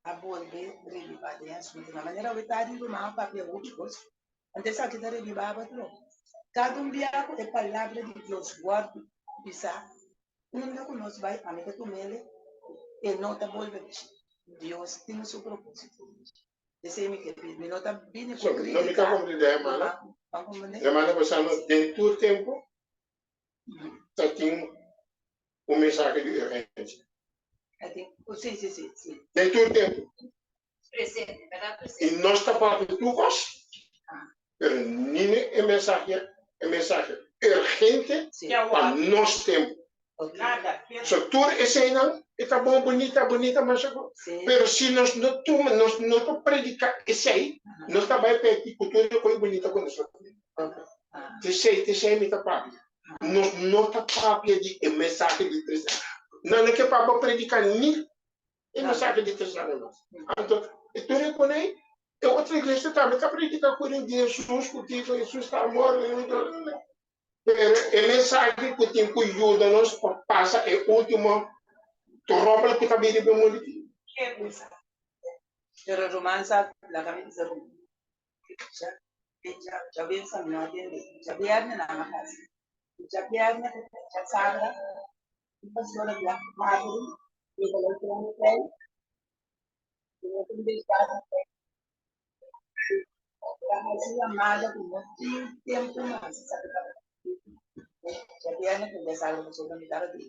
a bolbe rebibá den asuntu. Na manera awe tardi ruman a papia hopi kos, anto esaki ta rebibá abatro. Kada un bia ku e palabra di Dios wòrdu bisá, unda ku nos bai, ami ta tum'el, e no ta bolbe bishí. Dios tin su propósito. Esei mi ke pidi. Mi no ta bini ku So, no mi ka kritika. komprendé, hermana. Ban komprendé? Hermana, bo sa no, den tur tempu ta tin un mensahe di urgensia. Sí, sí, sí, sí. Den tur tempu. Presente, berdad I presente. nos ta papia tur kos, pero nini e mensahe, e mensahe urgente Sí. pa nos tempu. Ok. So tur eseinan e ta bon, bunita, bunita, masha bon. Sí. Pero si nos no tuma, nos no ta prediká esei, nos ta bai pèrdí ku tur e kos bunita ku nos ta tene. Ok. Ah. T'esei, t'esei mi ta papia. Nos no ta papia di e mensahe di tres aña. Nan no ke pa bo prediká ni e mensahe di tres aña mas. Anto, e tur e konei, e otro iglesia tambe ta prediká ku di Hesus, ku tin ku Hesus ta amor, pero e mensahe ku tin ku yuda nos pa pasa e último tròbel ku ta bini pa e mundu aki. Pero ruman sa laga mi bisa ruman. Dja dja djabiensa mi no a tende. Djabierne nan a hasi. Djabierne djasabra un pastor a bia habri i e ta bai trene tei. I no tin bishta di tei. Ta hasi yamada ku no tin tempu mas. Esaki tabata djabierne ku djasabra pasobra mi tabata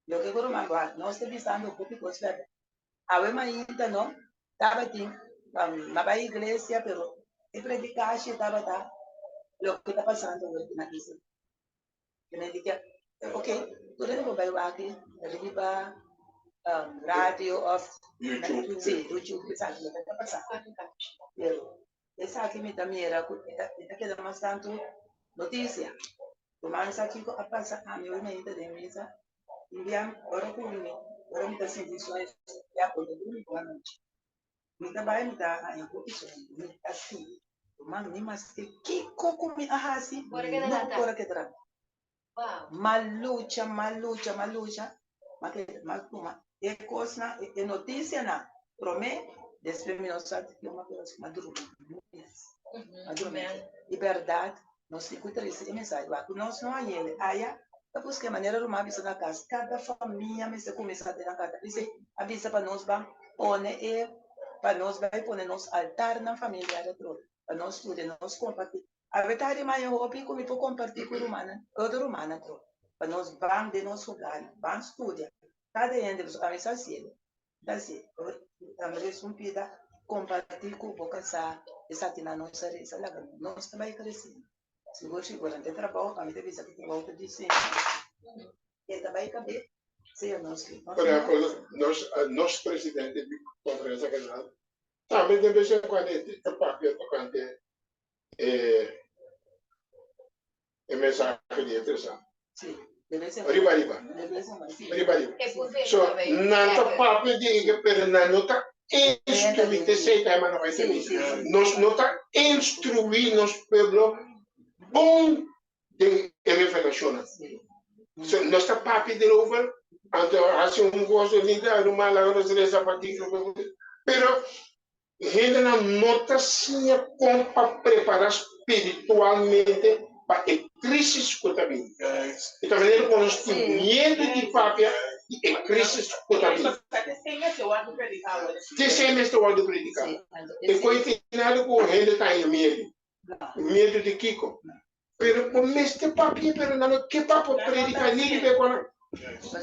Loke ku ruman bo hasi nos ta bisando hopi kos bèrdat. Awe mainta no tabatin ma bai iglesia pero e predikashi tabata loke ta pasando awor na isla. Ke men di ke ok tur hende por bai wak riba radio of YouTube. Si YouTube esaki loke ta pasando pero esaki mi ta mira ku e ta keda mas tantu notisia. Ruman sa kiko a pasa ami awe mainta den misa. Un bia ora ku mi ora mi ta sinti sueño ya por ta durmi bon anochi. Mi ta bai mi ta haña hopi sueño mi ta sinti ruman ni maske kiko ku mi a hasi mi no por a keda drami. M'a lucha m'a lucha m'a lucha m'a keda m'a tuma e kosnan e notisianan promé despues mi no sa kiko m'a keda m'a durmi mes m'a durmi di bèrdat Nos tin ku trese e mensahe wak ku nos no a yende aya ta buska e manera ruman a bisa na kas kada famia mester kuminsá den nan kas p'esei a bisa pa nos ban pone e pa nos bai pone nos altarnan familiar atrobe pa nos studia nos kompartí awe tardi maña hopi ku mi por kompartí ku rumannan otro rumannan atrobe pa nos ban den nos hogarnan ban studia kada hende pasobra ami sa hasiel ta hasiel ami resun pida kompartí ku bo kasá esakinan nos a resa laga nos ta bai kresiendo sigur sigur ante trabou ami ta bisa ku trabou ta diseño e ta bai kab'é sea nos ke Por ehempel nos nos presidente di konferensia general tambe den bes en kuando e ta papia tokante e e mensahe di e tres aña. Riba riba. Riba riba. So, nan ta papia di ege, pero nan no ta instruí, te esei ta hermano Bai ta bisa. Nos no ta instruí nos pueblo bon den e revelashonnan. So, nos ta papia derover, anto hasi un gozo linda, ruman laga nos resa pa ti, pero Hendenan no ta siña kon pa prepará spiritualmente pa e krísis ku ta bini. E ta manera ku nos tin miedu di papia di e krísis ku ta bini. T'esei mester wòrdu prediká. E koe final ku hende ta haña miedu. Miedu di kiko? Pero bo mester papia, pero nan no ke pa por prediká ni riba e konan.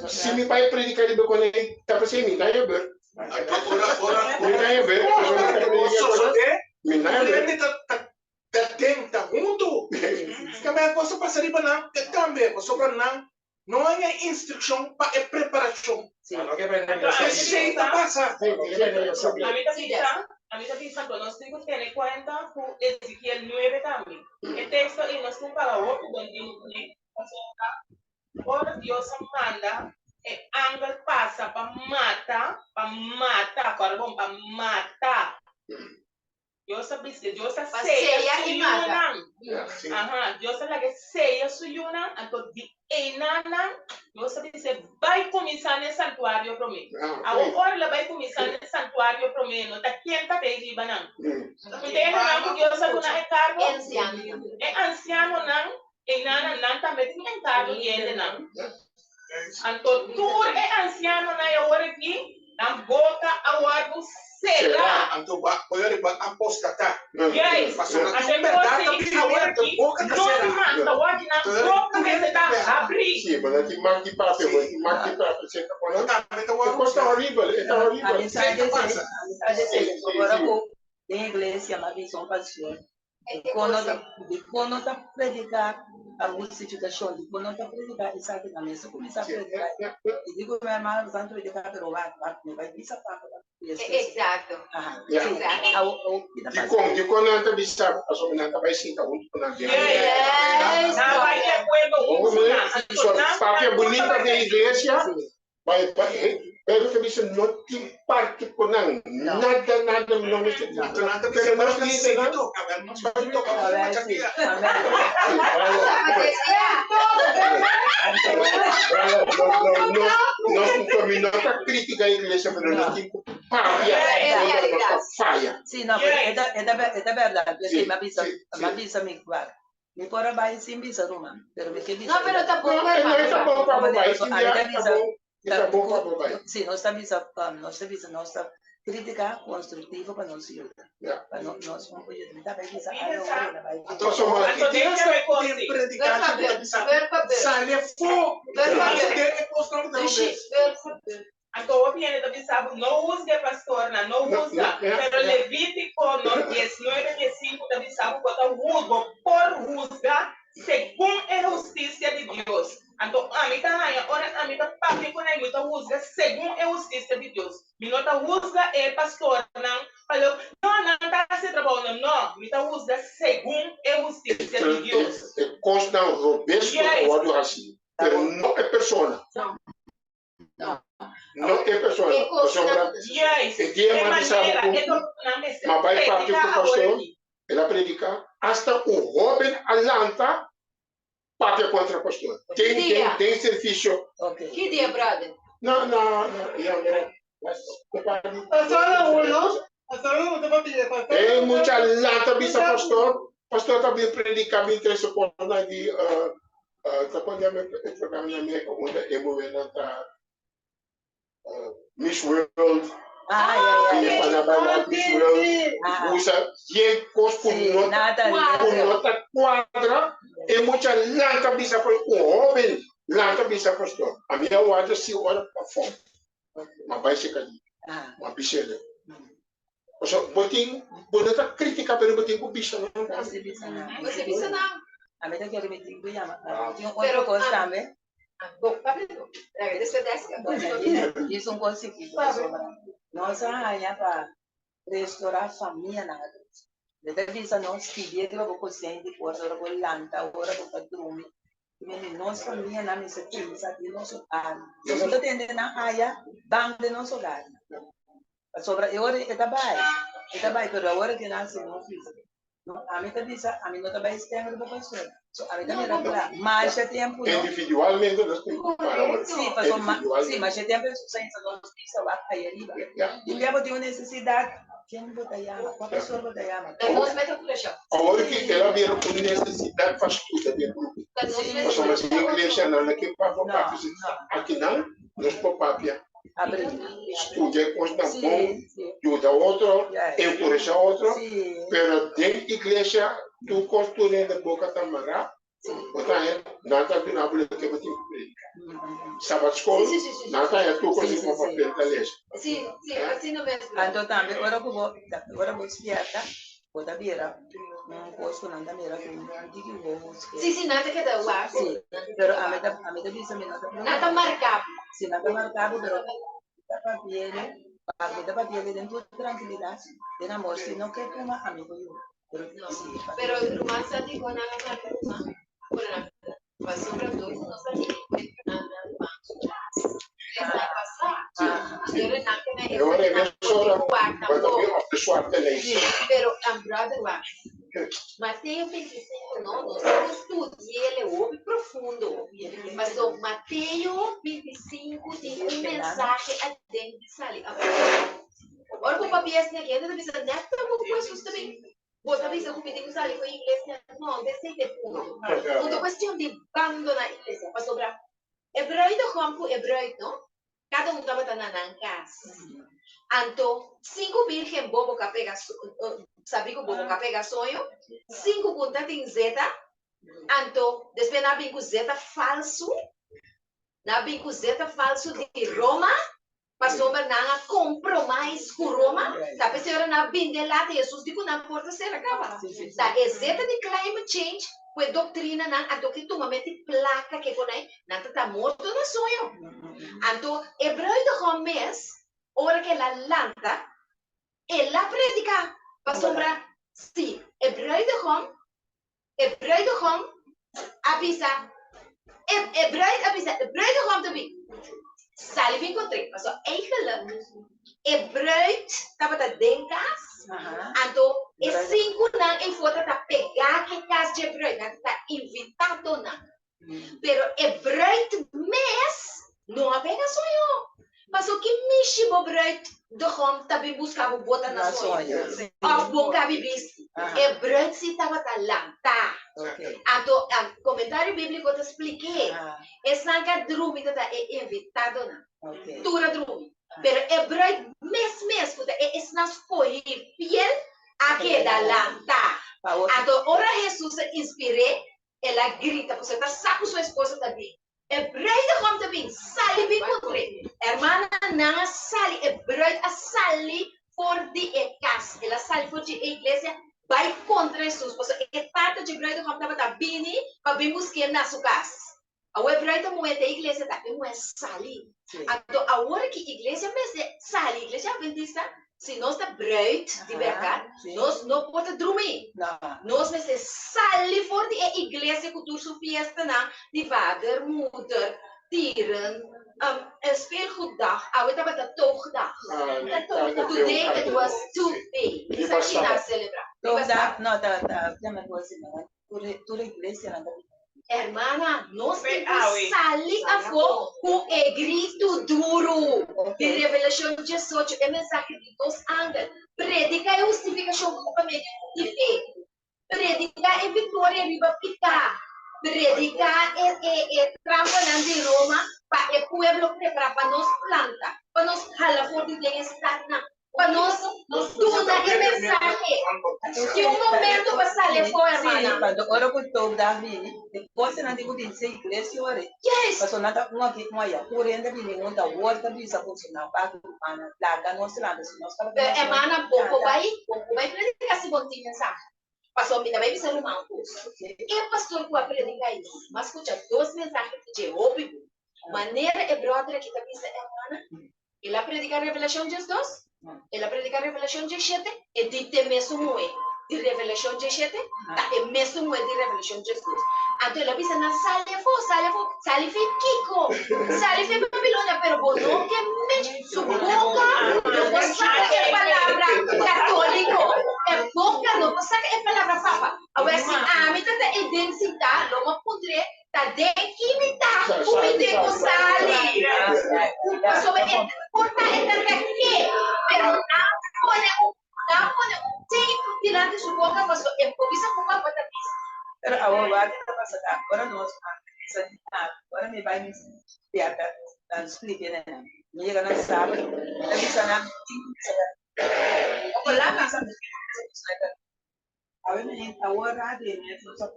Si mi bai prediká riba e konan, ta pasei mi ta haña bèr. Mi ta haña bèr, pasobra mi ta prediká e konan, mi ta haña bèr. Ta den, ta huntu. Kambia kos ta pasa riba nan tambe, pasobra nan no haña instrukshon pa e preparashon. Esei ta pasa. Ami ta bisa, ami ta bisa ku nos tin ku tene kuenta ku Ezekiel nuebe tambe. E teksto ei nos tin para hopi bon tempu kuné, pasobra ora Dios a manda e angel pasa pa mata, pa mata, kòrda bon, pa mata Dios a bis'é, Dios a Pa seya seya su i mata. yunan. Aha, Dios a lag'é seya su yunan, anto di einanan Dios a bis'é, bai kuminsá na e santuario promé. Ah, Awor ok. ora el a bai kuminsá na e santuario promé, no ta ken ta bei riba nan? Mi ta hende nan ku Dios a duna e kargo? E ansianonan. E ansianonan, einanan, nan tambe tin enkargo di hendenan. Anto tur e ansianonan e ora aki, nan boka a wòrdu será. Anto bo a oye riba apostatá. Juist. Pasobra Anto tin e bèrdat kos ta ei bini awor anto aki boka ta no será. tin mas, ta wòrdu nan boka mester ta habrí. Sí, bo no tin mag di papia, bo no tin mag di papia serka bo nan. Tambe ta E wòrdu kos ta será. horibel, e ta horibel. Ami sa Esei ta desei, pasa. ami sa desei. Sí, sí, Ora sí. ku den iglesia mi a bisa un pastor Dikon no ta, dikon no ta prediká pa hustifikashon? Dikon no ta prediká esaki? Nan mester kuminsá prediká. I digo mi hermano ku ta prediká, pero wak, wak, mi bai bisa papa pa Exacto. Aha. Ya. Sí. Awo, awo, kita pasa. Dikon, dikon nan ta bisa pasobra nan ta bai sinta huntu ku nan den. Yes. Nan bai di akuerdo huntu ku nan. So, papia bunita den iglesia, Bai pa e Bijbel ta bisa no tin parti ku nan, nada nada no mester tin. Pero nos lidernan Nos mi no ta critica iglesia pero nos tin ku papia unda nos ta faya. Sí, no, pero e ta, e ta, e ta bèrdat. P'esei mi a bisa, mi a bisa mi wak, mi por a bai sin bisa ruman, pero mi ke bisa No, pero ta bon No, pa e ta bon pa bo bai. Pasobra Tin ami bia ta e ta bisa, bon, e ta bon pa bo bai. Sí, nos ta bisa, nos ta bisa, nos ta Crítica constructivo pa nos yuda. Pa nos un por yuda. Mi ta bai bisa algo ora na bai. Anto ma Anto den predicatie ku ta bisa sali afó. Den e kosnan ku ta robes. Anto hopi hende ta bisa bo no husga e pastornan, no husga. Pero Levítico no diesnuebe diesinku ta bisa bo bo ta hus bo por husga segun e hustisia di Dios. Anto ami ta haña ora ami ta papia ku nan mi ta husga segun e hustisia di Dios. Mi no ta husga e pastornan pa lo, no, nan ta hasi e trabounan. No, mi ta husga segun e hustisia di Dios. E kosnan robes ku ta wòrdu hasi, pero no e persona. No e persona. Pasobra e dia mi a bisa bo ku mi a bai papia ku pastor, el a prediká, asta un hóben a lanta Papia kontra pastor. Den den den servisio. Ki dia brother? Na na na ya no. Pastor Raul no? Pastor Raul ta papia pastor. E mucha lanta bisa pastor. Pastor ta bin predica bin trece cosnan di ta con yama e programa na America unda e muhernan ta Miss World. Ah, ya, ya, ya. Pa na baila Miss World. Usa yen kos ku no ku no ta kuadra. E mucha lanta bisa pa un hoben lanta bisa pastor. Ami a warda si ora pafó. Ma bai seka di. Ma bisele. Pasobra bo tin bo no ta kritika pero bo tin ku bisa nan tambe. Bo tin bisa nan. Ami ta kere mi tin ku yama. Tin otro kos tambe. Djis un kos chikitu pasobra nos a haña pa restorá famianan atrás. Mi ta bisa nos pidi riba bo konsenti forsa ora bo lanta, ora bo ta drumi. Mende nos famianan mester kuminsá den nos hogar. Nos no ta tende nan aya ban den nos hogar. Pasobra e ora e ta bai, e ta bai, pero awor ke nan hasi no bisa. No, ami ta bisa, ami no ta bai stem riba pastor. So ami ta mira kla, masha tempu no. Individualmente nos tin ku para ora. Si, paso ma, si, masha tempu e susensa nos bisa wak aya riba. Di bia bo tin un nesesidat, ken bo ta yama? Kua pastor bo ta yama? Ta nos mester kurashon. Awor ki el a bira un nesesidat pa studia den grupo. Pasobra si iglesia nan a ke papia papia, si akinan nos por papia. Studia e kosnan bon, yuda otro, enkurashá otro, pero den iglesia tur kos tur hende boka ta mará, bo ta haña nan ta duna bo loke bo tin ku prediká. Sabat skol nan ta haña tur kos riba papel ta lesa. Anto tambe ora ku bo ora bo spièrta bo ta bira un kos ku nan ta mira ku un tiki wowo Sí, sí, nan ta keda wak. Sí, pero ami ta ami ta bisa mi no ta Nan ta marka bo. Sí, nan ta marka bo, pero mi ta papiele, mi ta papiele den tur trankilidat, den amor. Si no ke tuma, ami por yuda. Pero sí, Pero ruman sa di kon nan a marka ruman, ora nan pasobra dos nos a tin enkuentronan na ruman su kas. Esnan pasá. Pero nan ke nan E ora e nan mes ora por wak bo ta tampoco. bin op de zwarte lijst. Pero brother wak, Mateo 25 no, nos tin ku studi'el hopi profundo. Paso Mateo 25 tin un mensahe aden di sali afó. Ora ku papia esei aki, hende ta bisa, Nèt ta ku Hesus ta bin. Bo ta bisa ku mi tin ku sali for iglesia? No, esei ta e punto. No ta kuestion di bandoná iglesia, pasobra e bruidegom ku e bruid, no? Kada un tabata na nan kas. Anto, sinku bírgen bobo ka pega sabí ku bobo ka pega soño, sinku ku ta tin zeta, anto despues nan a bin ku zeta falsu, nan a bin ku zeta falsu di Roma, pasobra nan a kompromais ku Roma, ta p'esei ora nan a binde lata Hesus di ku nan por ta sera kaba. Ta e zeta di climate change ku e doktrinanan anto ke tuma meti plaka ke konai, Nan ta ta morto na soño. Anto e bruidegom mes, ora ku el a lanta, el a prediká. Pasobra, sí, e bruidegom, e bruidegom a bisa, e, e bruid a bisa, e bruidegom ta bin, sali bin kontr'é. Pasobra eigenlijk e bruid tabata den kas, anto e sinkunan ei for ta pegá ku e kas dje bruid, nan ta invitadonan. Pero e bruid mes no a pega soño. Paso ki mishi bo bruidegom ta bin buska bo bo ta na soño of bo kabi bisti. E bruid si tabata lanta. Anto komentario bíbliko ta splik'é, esnan ku a drumi ta ta e invitadonan. Tur a drumi. Pero e bruid mes mes ku ta e esnan skohí fiel a keda lanta. Anto ora Hesus a inspir'é, el a grita pasobra e ta sa ku su esposa ta bin. E bruidegom ta bin, sali bin kontr'é. Hermana, nan a sali, e bruid a sali for di e kas, el a sali for di e iglesia bai kontra Hesus, pasobra e tata dje bruidegom tabata bini pa bin busk'é na su kas. Awor e bruid ta muhé den iglesia ta e muhé sali. Anto awor ki iglesia mester sali, iglesia adventista, si nos ta bruid di bèrdat, nos no por ta drumí. Nos mester sali for di e iglesia ku tur su fiestanan di vader, moeder, dieren, speelgoeddag, awe tabata toogdag. Today it was toog day. Esaki nan a selebrá. Toogdag no ta ta Tur iglesianan ta bini. Hermana, nos tin ku sali afó ku e gritu duru di Revelashon 18, e mensahe di dos angel. Prediká e hustifikashon ku ta pa medio di fe. Prediká e viktoria riba piká. Prediká e e trampanan di Roma pa e pueblo prepará, pa nos planta, pa nos hala for di den e statnan. Pa nos duna e mensahe. Tin un momento pa sali afó, hermana. Sí, cuando ora cu toogdag bini, e cosnan di cu bini se iglesia ora. Yes. Pasobra nan ta un aki un aya. Tur hende bini hunta, wor ta bisa cu su nan pa cu rumannan laga nos lanta si nos tabata Pero nos hermana, bo por bai, bo por bai predica si bo no tin mensahe. Pasobra mi ta bai bisa ruman un cos. E pastor cu a predica ayi, mi a scucha dos mensahe di dje hopi bon. Manera e brother aki ta bisa, hermana, El a prediká Revelashon 12, el a prediká Revelashon 17, e di t'e mesun muhé di Revelashon 17 ta e mesun muhé di Revelashon 12. Anto el a bisa nan, Sali afó, sali afó, sali fi kiko? Sali fi Babilonia, pero bo no ke mech su boka no por saka e palabra katóliko, e boka no por saka e palabra papa. Awor si ami ta ta eden sintá, lo mi a puntr'é, Ta den ki mi ta ku mi tin ku sali. Pasobra e por ta e ta ta ke, pero nan pone un nan pone un tape dilanti su boka pasobra e por bisa ku papa ta bisa. Pero awor wak ta pasa ta ora nos a bisa di nan, ora mi bai mi piata nan splike na nan. Mi yega nan sabado, mi ta bisa nan mi tin ku bisa ta. Ojalá Mi ta bisa ta. Awe mi awor radio mi a sa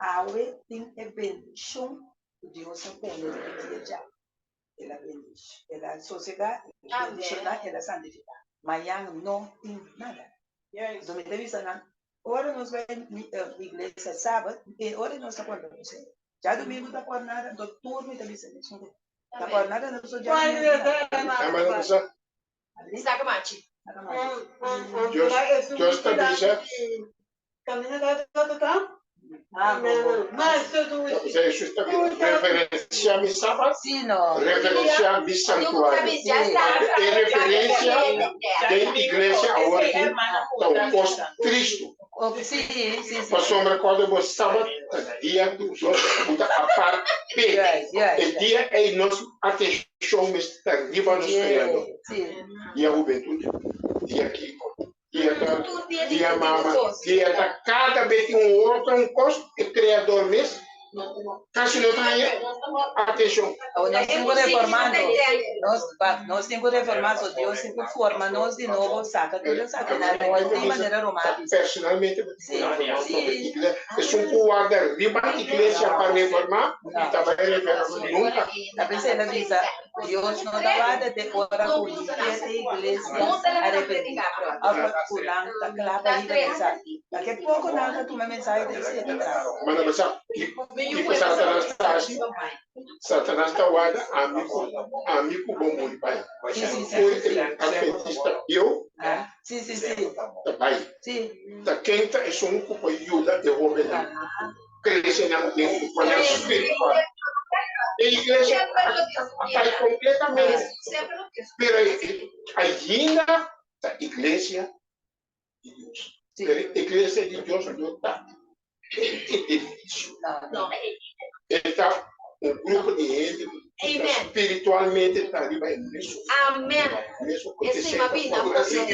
Awe tin e bendishon ku Dios a pone riba e dia dja. El a bendish, el a sosegá, el a bendishoná, el a santifiká. Mañan no tin nada. Enton mi ta bisa nan, ora nos bai iglesia sabat, e ora nos ta konta ku Señor. Djadumingu ta por nada, enton tur mi ta bisa mesun ku ta por nada, no so djadumingu nada. Saka machi. Dios, Dios ta bisa. Jesus ta bisa, reverencia mi sabat, reverencia mi santuario. E reverencia den iglesia awor aki ta un kos tristu. Pasobra cuando bo sabat ta dia cu Dios cu ta apart p'e. E dia ei nos atencion mester ta riba nos Creador. Dia hubentud, dia kiko, dia ta, dia mama, dia ta cada bes tin un otro un cos e Creador mes casi no ta haña atencion. Nos tin cu reforma nos, nos tin cu reforma, so Dios tin cu forma nos di nobo, saca tur esaki na di manera romántico. Personalmente bo tin cu reforma propio iglesia. Esun cu warda riba iglesia pa reforma, ta bai reforma nunca. Ta pensei el a bisa, Dios no ta warda te ora cu henter e iglesia arepenti, of cu nan ta cla pa hiba mensahe. Ta ke poco nan ta tuma e mensahe ta esei ta traha. Manda bo sa kico Satanas ta haci? Satanas ta warda ami cu ami cu bo muri bai. Ora e adventista bieu ta bai, ta ken ta esun cu por yuda e hobennan crece nan den un manera spiritual? E iglesia a kai completamente, pero ainda ta iglesia di Dios. Pero e iglesia di Dios no ta e edificio. E ta un grupo di hende. Amen. Spiritualmente ta riba e mesun. Amen. Mesun Esei ma bina Esei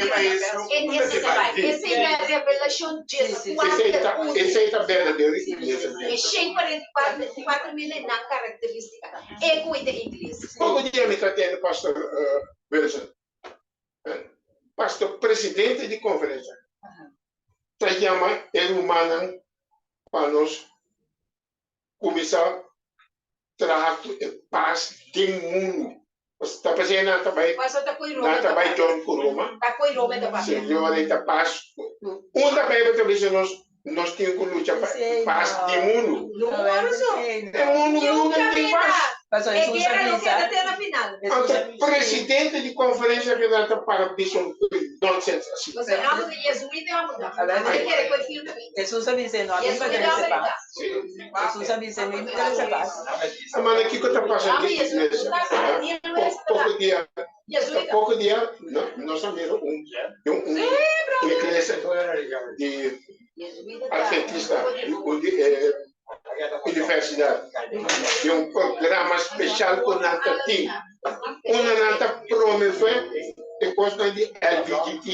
ta Revelashon 14 un. Esei ta berdadero iglesia. E 144 mil e nan karakteristika. E ku e iglesia. Poko dia mi ta tende Pastor Wilson, pastor presidente di konferensia, ta yama e rumannan pa nos kuminsá traha ku e pas den mundu. Ta pasé nan ta bai, nan ta bai join ku Roma. Señor e ta pas. Unda Bijbel ta bisa nos, nos tin ku lucha pa pas den mundu? E mundu mundu no tin pas. Anto presidente di konferensia general ta para bisa un nonsense asina. Hesus a bisa, Mi interesa pas. Hermana, kiko ta pasa den iglesia? Poko dia, poko dia nos a mira un un iglesia di Adventista di universidat di un programa spesial ku nan ta tin. Unda nan ta promove e kosnan di LBGT.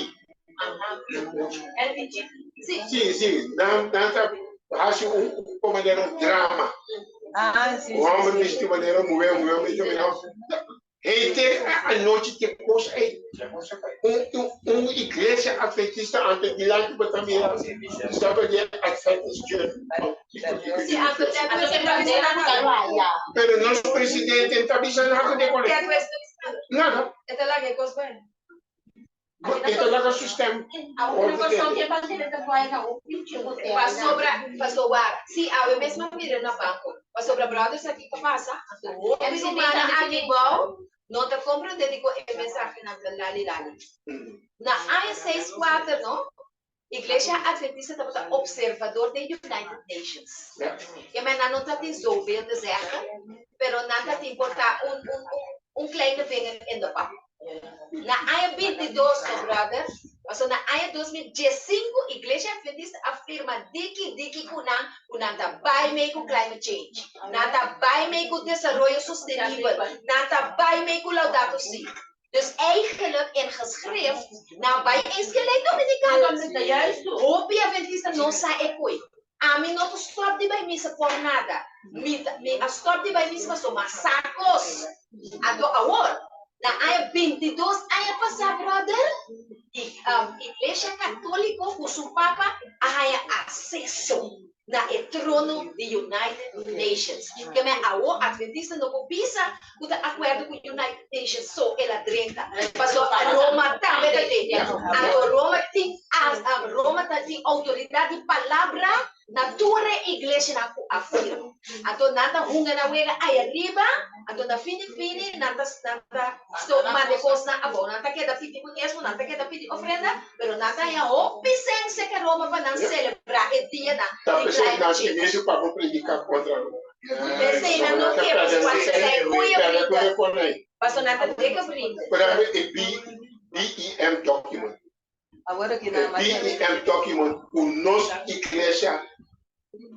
Sí, sí, nan nan ta hasi un un manera un drama. Ah, sí, Un sí, homber sí. bisti manera muhé, un muhé bisti manera homber. Henter anochi te kos ei. Un un un iglesia adventista antes dilanti bo ta mira staba di Adventist Church. Sí, anto te acuerdas Pero nos presidente no ta bisa nada de Te kone. acuerdas Nada. E ta laga e kos bai. E ta laga su stem wordu tende. Pasobra, paso wak, si awe mes m'a mira na banko. Pasobra brothers aki ta pasa, hopi rumannan aki bou no ta komprende dikon e mensahenan ta lali lali. Na aña seis kuater no, Iglesia Adventista tabata observador den United Nations. Ke men nan no ta tin zoveel te zeggen, pero nan ta tin por ta un un un kleine vinger in de pap. Na aña bintidos no brother, paso na aña 2015 Iglesia Adventista a firma diki diki ku nan ku nan ta bai mei ku climate change, nan ta bai mei ku desaroyo sostenibel, nan ta bai mei ku Laudato Si. Dus eigenlijk in geschrift nan bai eens gelijk Dominicano. Hopi Adventista no sa e koe. Ami no ta stop di bai misa por nada. Mi ta mi a stop di bai misa pasobra mi a sa kos. Anto awor, na aña 22 aña pasá brother, i Iglesia Católico ku su Papa a haña aseso na e trono di United Nations. Ke men awo Adventista no por bisa ku ta akuerdo ku United Nations so el a drenta. Pasobra Roma tambe ta den. Anto Roma tin Roma ta tin outoridat di palabra na tur e iglesianan ku a firma. Anto nan ta hunga nan wega ai ariba, anto na fini fini nan ta nan ta stop manda e kosnan abou. Nan ta keda pidi muñesmo, nan ta keda pidi ofrenda, pero nan ta haña hopi sen seka Roma pa nan selebrá e dianan Ta di p'esei climate nan change. silencio pa bo prediká kontra Roma. P'esei nan no ke pasobra nan ta e goeie vrienden, pasobra nan ta dikke vrienden. Por ehempel, e BEM document. E BEM document ku nos iglesia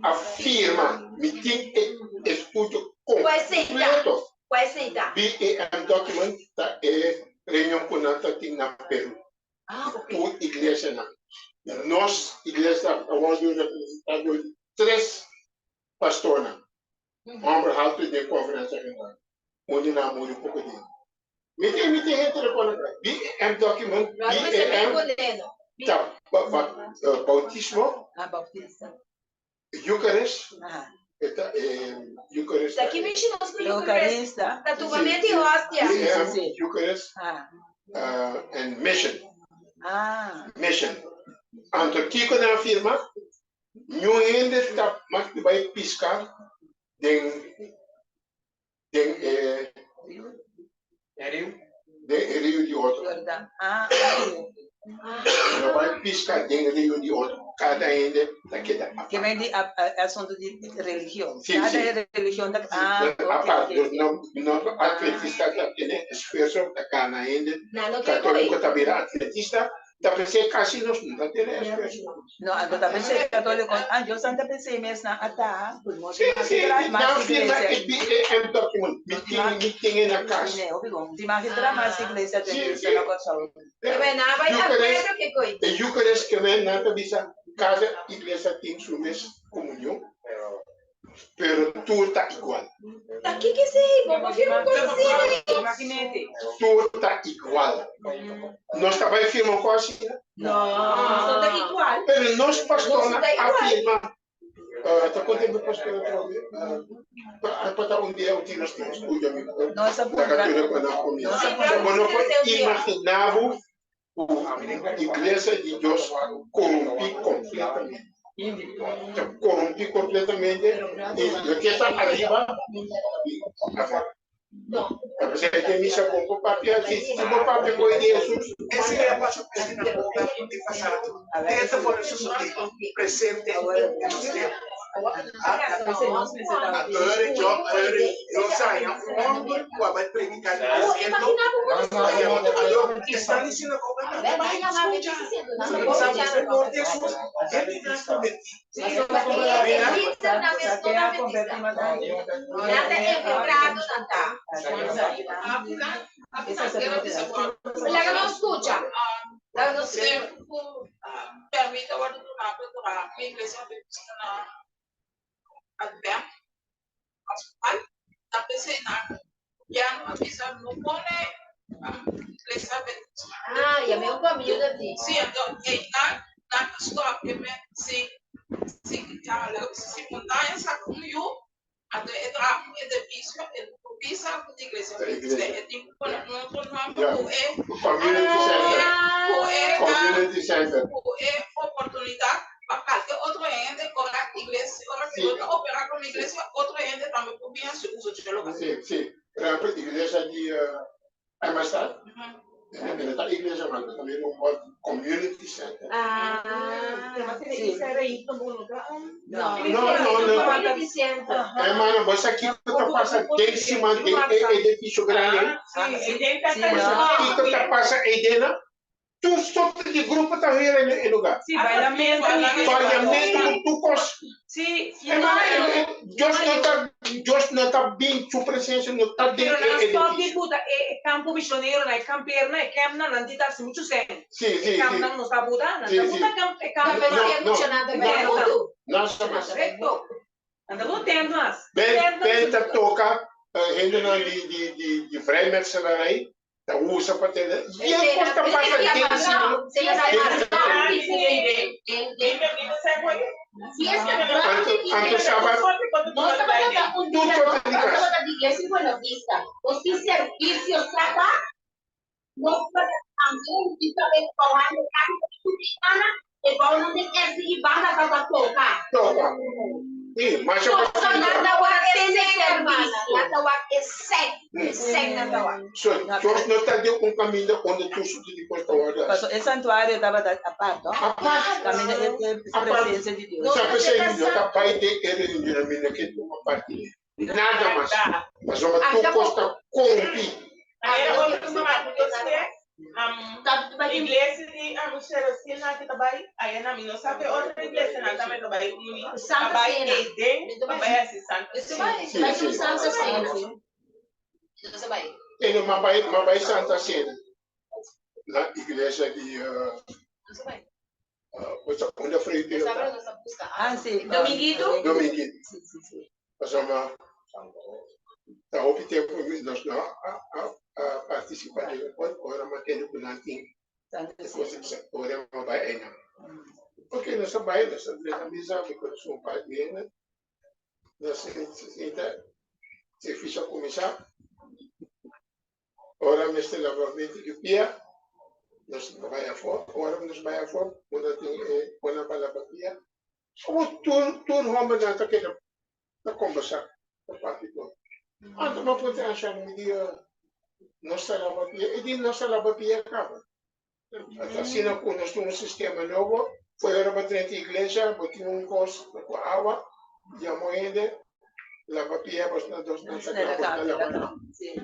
a firma, mi tin e estudio completo. Kua esei ta? BEM document ta e reunion ku nan ta tin na Peru. Tur iglesianan. Nos iglesia ta wòrdu representá dor di tres pastornan. Homber haltu den konferensia general. Un di nan a muri poko dia. Mi tin mi tin henter rekòrda kla. BEM document, BEM ta bautismo, Eucharist, e ta Eucharist. Ta ki mishi nos ku Eucharist? Ta tumamento di hostia. BEM, Eucharist, and mission. Mission. Anto kiko nan a firma? Niun hende ta mas di bai piska den den e riu den e riu di otro. No bai piska den riu di otro. Kada hende ta keda apart. Ke men di asuntu di religion. Si, si. Kada religion ta ah, ok, Apart. ok. No, no adventista ta tene esfuerso ta gana hende. Nan no ke Katoliko ta bira adventista. Ta p'esei kasi nos no ta tene ekspreshon. No, anto ta p'esei katoliko, ah, Dios ta p'esei mes nan a taha ku no Sí, tin mas sí, tra- mas nan firma iglesia. e BAM document, mi No tin tin, mas, mi tin e na kas. nee, hopi bon. Tin mas tra mas iglesia Sí, adventista sí. na Kòrsou. Eh, Bueno, bai Eucharist, acuerdo que coi. e Eucharist ke men nan ta bisa kada iglesia tin su mes komunion, pero tur ta igual. Ta kiko esei? Bo por firma un kos asina? Imagínate. Tur ta igual. Nos ta bai firma un kos asina? No. Nos no ta igual. Pero nos pastornan Nos ta a igual. firma. Ta konta mi pastor atrobe, pa ta un dia un nos tin estudio mi Nos a laga puntra, tur e nan ku mi. nos a So bo puntra. no por imaginá bo ku iglesia di Dios korumpí kompletamente. Ta korumpí kompletamente i loke ta ariba ta A pesar di misa bon por papia, si si bo papia ku di Hesus. Esei a pasa ku e sinagoga di pasado. Te ta pone sosodé presente den nos tempu. Anto ora yo, ora yo haña un hòmber ku a bai prediká den desierto, a yama aló, esnan di sinagoga tambe bai skucha. Sa misericordia di Hesus, hende nan kombertí. Laga nos skucha. Laga nos Permita wòrdu duná pa traha ku iglesia Adventista na Advent Pascual. Ta p'esei nan gobièrnu a bisa no pone iglesia Adventista. Ah, ya mi un community. Sí, anto einan nan a stòp e men si si laga bisa si Montaña saka un yu Anto e traha ku edifisio, e no por bisa ku ta iglesia Adventista, e tin ku pone un otro nòmber ku e Community center. ku e Community center. ku e oportunidat pa kalke otro hende ora iglesia, ora ku no ta operá komo iglesia, otro hende tambe por bin hasi uso dje loke. Sí, sí. Por ehempel, iglesia di Amistad. E ta iglesia mas pero tambe un community center. Ah. Sí. No. No, no, no. Community center. Hermano, bo sa kiko ta pasa den siman den e edificio grandi? Bo sa kiko ta pasa ei den? Tur sorto di grupo ta hera e lugar. Sí, bailamentu. Bailamentu ku tur kos. Sí. Hermano, Dios no ta, Dios no ta bin, su presencia no ta den Pero e nan stop di edificio. buta e kampo misionero nan, e kampernan, e campnan, nan di ta hasi muchu sen. Sí, E sí, sí. campnan no ta buta, nan Sí, ta sí. buta kamp, e kampo No, nan. no, Mucha nan ta no, bai huntu. no sa mas. Correcto. Nan ta buta tent mas. Ben, Tent nan ben ta ta buta. toka hendenan di, di, di, di vrijmetselarij, ta usa pa tene. Yen kos ta pasa den siman. Anto, anto sabat, Nos tabata un tur dia, sorto nos di kas. tabata di iglesia Buena Vista. Nos tin servisio saba, nos tabata también Isabel Bauan, Ana, e baunan den SDG banda tabata toka. Toka. Sí, masha Nos pasita. nan tabata tene servisio. Nan tawak e sek, e sek nan tawak. So, Dios no ta den un kaminda unda tur sorto di kos ta wòrdu hasi. Paso e santuario tabata apart, no? Apart. Kaminda e e Apart. presencia di Dios. Sa p'esei no ta bai den e reunion mi no ke tuma parti nada mas. Pasobra tur kos ta korumpí. Iglesia di Sherosina ki ta bai aya na mi no sa ke otro iglesia nan tambe ta bai uni ta Santa bai Cena. Eden ta bai hasi Santa Eso Cena. bai, Sí, Bai sí. un Santa Cena. Eso bai. E no m'a bai, m'a bai Santa Cena na iglesia di Eso bai. uh, unda Frei Sabe ta. nos ta busca. Ah, sí. Dominguito? Dominguito. Sí, sí, sí. Pasobra ta hopi tempu nos no a, a partisipá den ora m'a tende ku nan tin Santa e Cena. kos ora m'a bai einan. Ok, nos a bai, nos a drenta misa, mi konosé un par di hende. Nos sinta, servicio a kuminsá. Ora mester lavamento di pia, nos bai afó. Ora nos bai afó, unda tin e pone pa laba pia. Como tur, tur hòmbernan ta keda ta kombersá, ta papia tur. Anto mi a puntra Ansha, mi di, nos ta laba pia? E di, nos ta laba pia kaba. Anto asina ku nos tin un sistema nobo, for ora bo drenta iglesia, bo tin un kos ku awa, yama hende. Lava pia bos na dos nan sa bos na lava no. Sí.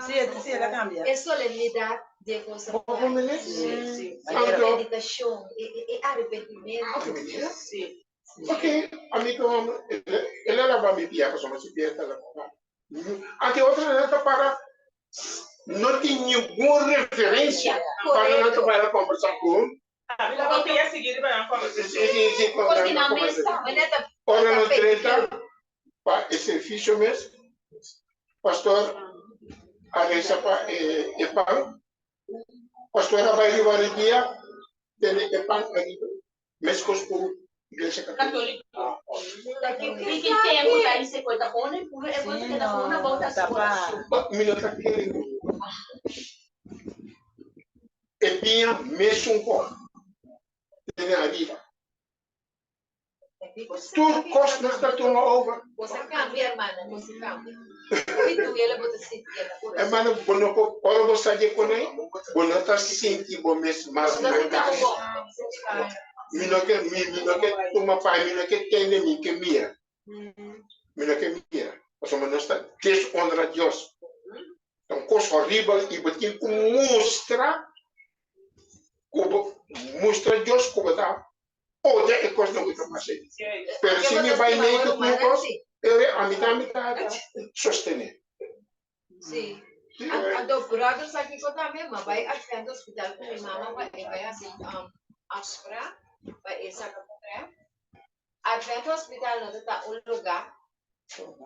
Sí, sí, el a cambia. E solemnidad de cosa. Bo comprende? Sí, sí. E meditacion, e arrepentimento. Sí. Ok, ami ku el a lava mi pia pasobra si pia ta lava. Anto e otro nan ta para no tin ningun referencia para nan ta para conversa ku. Ami lava pia sigui riba nan conversa. Sí, sí, sí, Ora nos drenta pa e servicio mes, pastor a reza pa e pan. Pastor a bai riba ridia, tene e pan ariba. Meskos ku Iglesia Katóliko. Mi no ta kere ku e biña mesun kos tene ariba. Tur kos nos ta tuma over. Hermano, bo no por, ora bo sa di kuné, bo no ta sinti bo mes mas na kas. Mi no ke, mi, mi no ke tuma pai, mi no ke tende, mi ke mira. Mi no ke mira. Pasobra nos ta deshonra Dios. Ta un kos horibel i bo tin ku mustra ku bo mustra Dios ku bo ta odia e kosnan ku ta pasa ei. Pero si mi bai mei ku tur kos, e ami tambe ta sostené. Sí. Anto brother sa kiko tambe, m'a bai Advent Hospital ku mi mama pa e bai hasi afspraak pa e saka potrèt. Advent Hospital no ta ta un lugá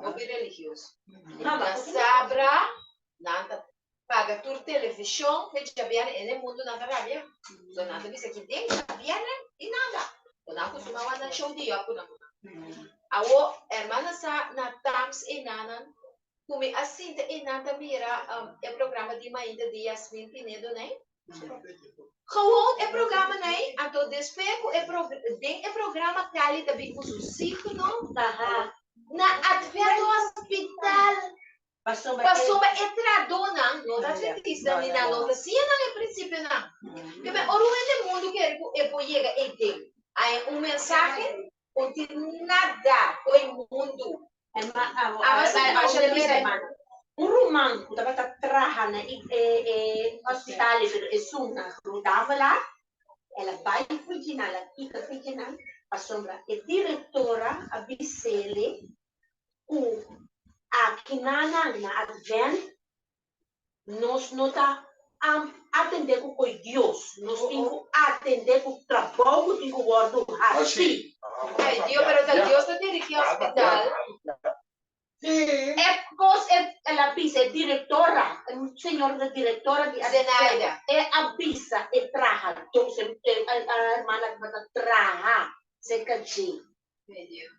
hopi religioso. Na sabra nan ta paga tur televishon fe djabièrnè en e mundu nan ta rabia. So nan ta bisa ki den djabièrnè di nada. So nan kustumá wak nan show di yòp ku nan. Awo hermana sa na tams enanan ku mi a sinta enan ta mira e programa di mainta di Yasmin Pinedo nei. Gewoon e programa nei anto despues ku e den e programa Cali ta bin ku su signo na Advent Hospital. Pasobra e trahadónan no ta adventista ni nan no ta siña nan e prinsipionan. Ke men ora un hende mundu kere ku e por yega ei den haña un mensahe, un tin nada ku e mundu. Un ruman ku tabata traha na e hospital pero esun na Grudavela, el a bai fujinan, el a kita fujinan pasobra e direktora a bis'ele ku akinanan na Advent nos no ta atendé ku koi Dios, nos tin ku atendé ku trabou ku tin ku wòrdu hasí. Ay Dios, pero ta Dios ta dirigí hospital. E kos e el a bisa e direktora, e señora ta direktora di Advent, Zenaida. e a bisa e trahadó, e hermana ku tabata traha serka dje. Ay Dios.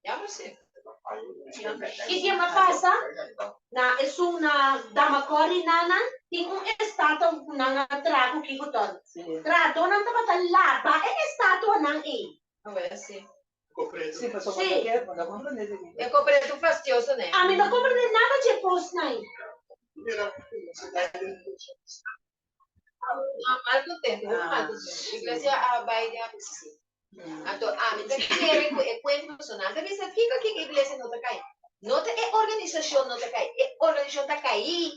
Ya bo si. Ki ke a pasa? Na esun na Damakori nanan tin un estatua ku nan a traha ku kiko ton. Trahadónan tabata laba e estatuanan ei. Awel si. Sí, pasobra bo ta kere, bo ta komprendé di mi. E komprendé tur fastioso ne. Ami no komprendé nada dje kosnan ei. Mal contento, hopi mal contento. Iglesia a bai den abuso. Anto ami ta kere ku e kuenta personal ta bisa kiko kiko iglesia no ta kai. No ta e organisashon no ta kai, e organisashon ta kai.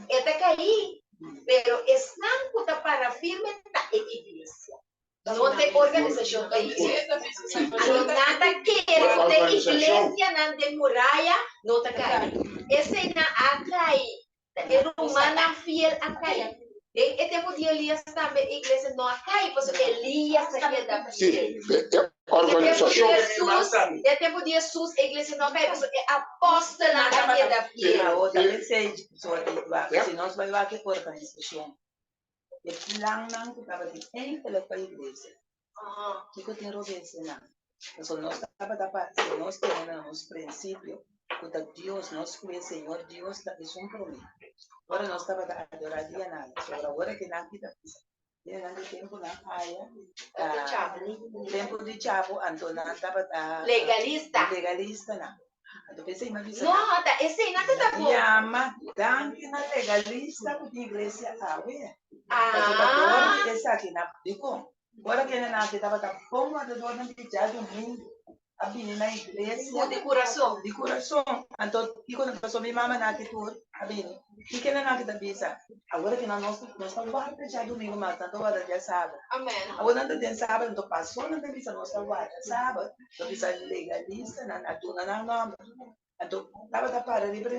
E ta kai, pero esnan ku ta para firme ta e iglesia. No ta e organisashon ta iglesia. Anto nan ta kere ku ta e iglesianan den muraya no ta kai. Eseinan a kai. Ta e rumannan fiel a kai. Den e tempu di Elias tambe e iglesia no a kai, pasobra Elias a keda fiel. Sí, e organisashon. Den e tempu di Hesus e iglesia no a kai, pasobra e apòstelnan a keda fiel. Awor ta p'esei si nos bai wak e organisashon, e plannan ku tabatin enkele pa iglesia, kiko tin robes nan? Pasobra nos tabata pa si nos tene na nos prinsipio ku ta Dios, nos kué Señor Dios ta esun promé. Ora nos tabata adorá dia nada, sobra ora ke nan kita bisa, dia nan di tempunan aya, ta tempu di chabo, anto nan tabata Legalista. legalistanan. Anto p'esei mi a bisa No, nan, ta esei nan ta ta bon. Yama danki na legalista ku tin iglesia awe. Pasobra dor di esaki nan, dikon? Ora kende nan aki tabata bon wardadornan di djadumingu. A bini na iglesia. Di kurason. Di kurason. Anto kiko nan pasobra mi mama nan aki tur a bini. I kende nan aki ta bisa, awor aki nan nos nos ta warda djadumingu mas nan ta warda djasabra. Amen. Awor nan ta den sabra anto paso nan ta bisa nos ta warda sabra, ta bisa legalistanan a duna nan nòmber. Anto tabata para riba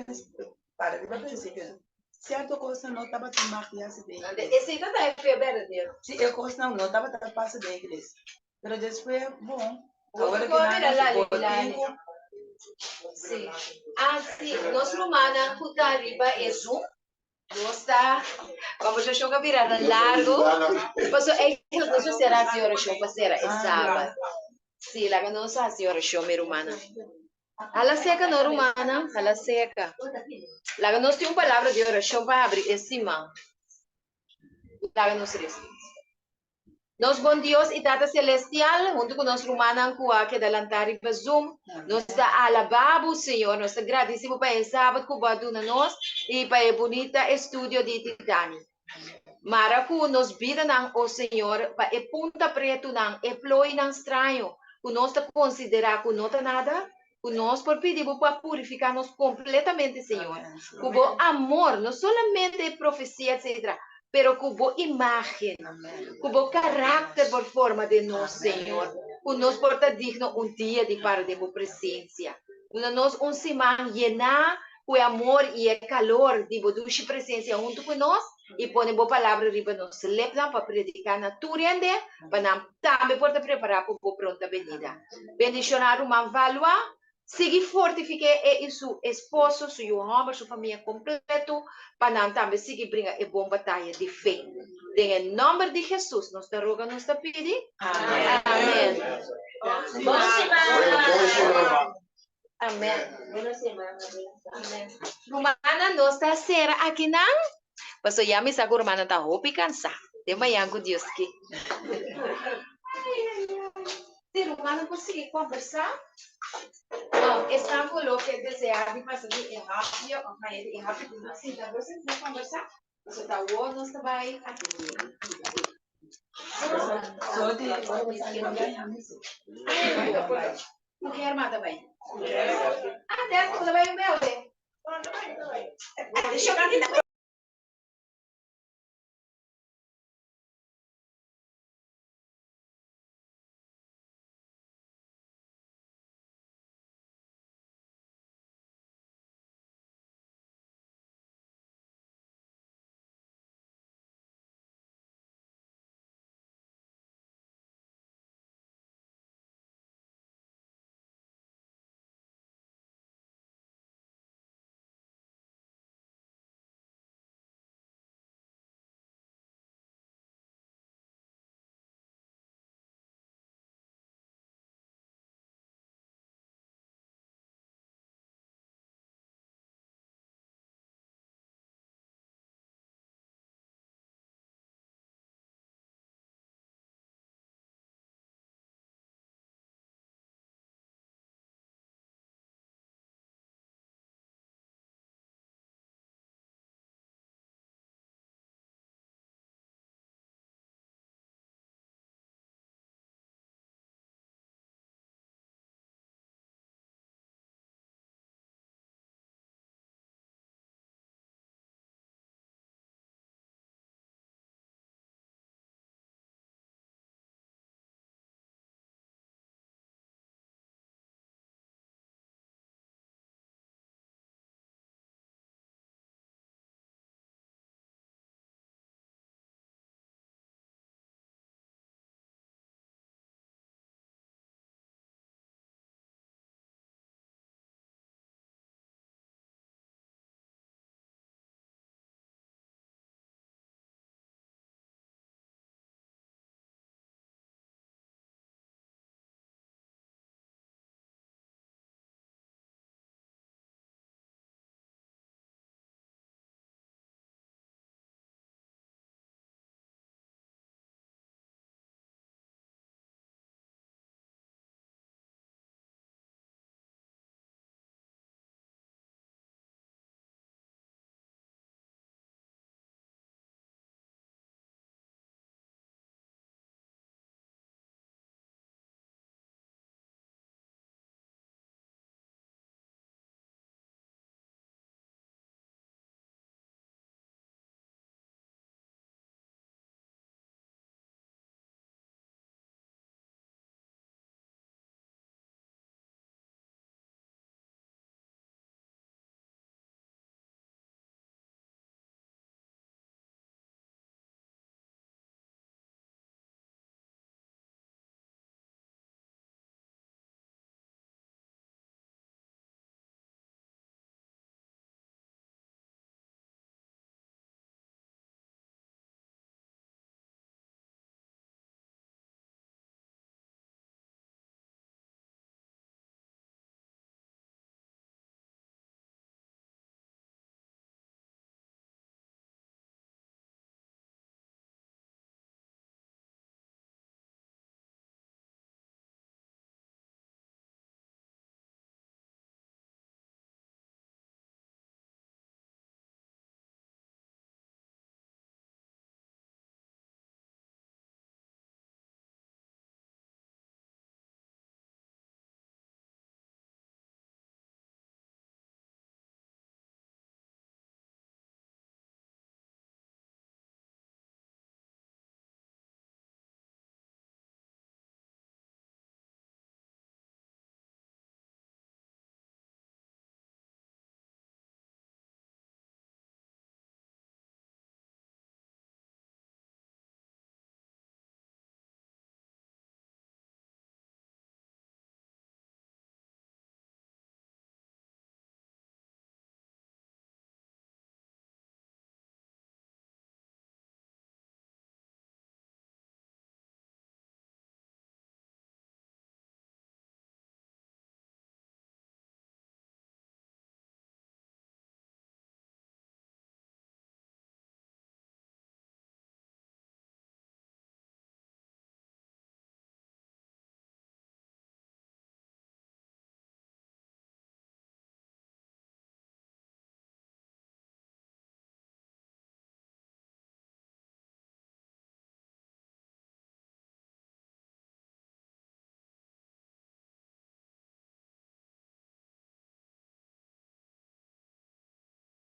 para riba prinsipio. Sierto kosnan no tabata mag di hasi den iglesia. Esei ta ta e fe berdadero. Si e kosnan no tabata pasa den iglesia. Pero despues, bon, Awor awor ku ki nan mira hasi lali bo lali. tin ku Sí. Ah, sí, nos rumannan ku ta riba e Zoom, nos ta konversashon a bira largu. Pasobra eigenlijk nos mester hasi orashon pa sera e sabat. Sí, laga nos hasi orashon, mi rumannan. Hala seka no, rumannan, hala seka. Laga nos tin un palabra di orashon pa habri e siman. Laga nos resa. Nos bon Dios i Tata Celestial, huntu ku nos rumannan ku a keda lantá riba Zoom, nos ta alabá Bo, Señor. Nos ta gradisí Bo pa e sabat ku Bo a duna nos i pa e bunita estudio di Titanic. Mara ku nos bidanan, o Señor, pa e punta pretunan, e plooinan straño ku nos ta konsiderá ku no ta nada, ku nos por pidi Bo pa purifiká nos kompletamente, Señor, ku Bo amor, no solamente e profesia, etcetera, pero ku Bo imágen, ku Bo karakter por forma den nos, Señor, ku nos por ta digno un dia di para den Bo presensia. Duna nos un siman yená ku e amor i e kalor di Bo dushi presensia huntu ku nos, i pone Bo Palabra riba nos lepnan pa prediká na tur hende, pa nan tambe por ta prepará pa Bo pronta benida. Bendishoná ruman Valua, sigui fortifik'é e i su esposo, su yu hòmber, su famia kompletu, pa nan tambe sigui bringa e bon bataya di fe. Den e nòmber di Hesus nos ta roga, nos ta pidi. Amèn. Bon siman! Amèn. Amèn. Rumannan, nos ta sera akinan, pasobra ya mi sa ku rumannan ta hopi kansá. Den mañan ku Dios ke. Si rumannan por sigui kombersá, esnan ku lo ke deseá di pasa di e hapje òf haña di e hapje ku nos sinta por sinta kombersá, pasobra ta awor nos ta bai atendé. Ku ke arma ta bai? Ah, dèt ku ta bai un bèlde.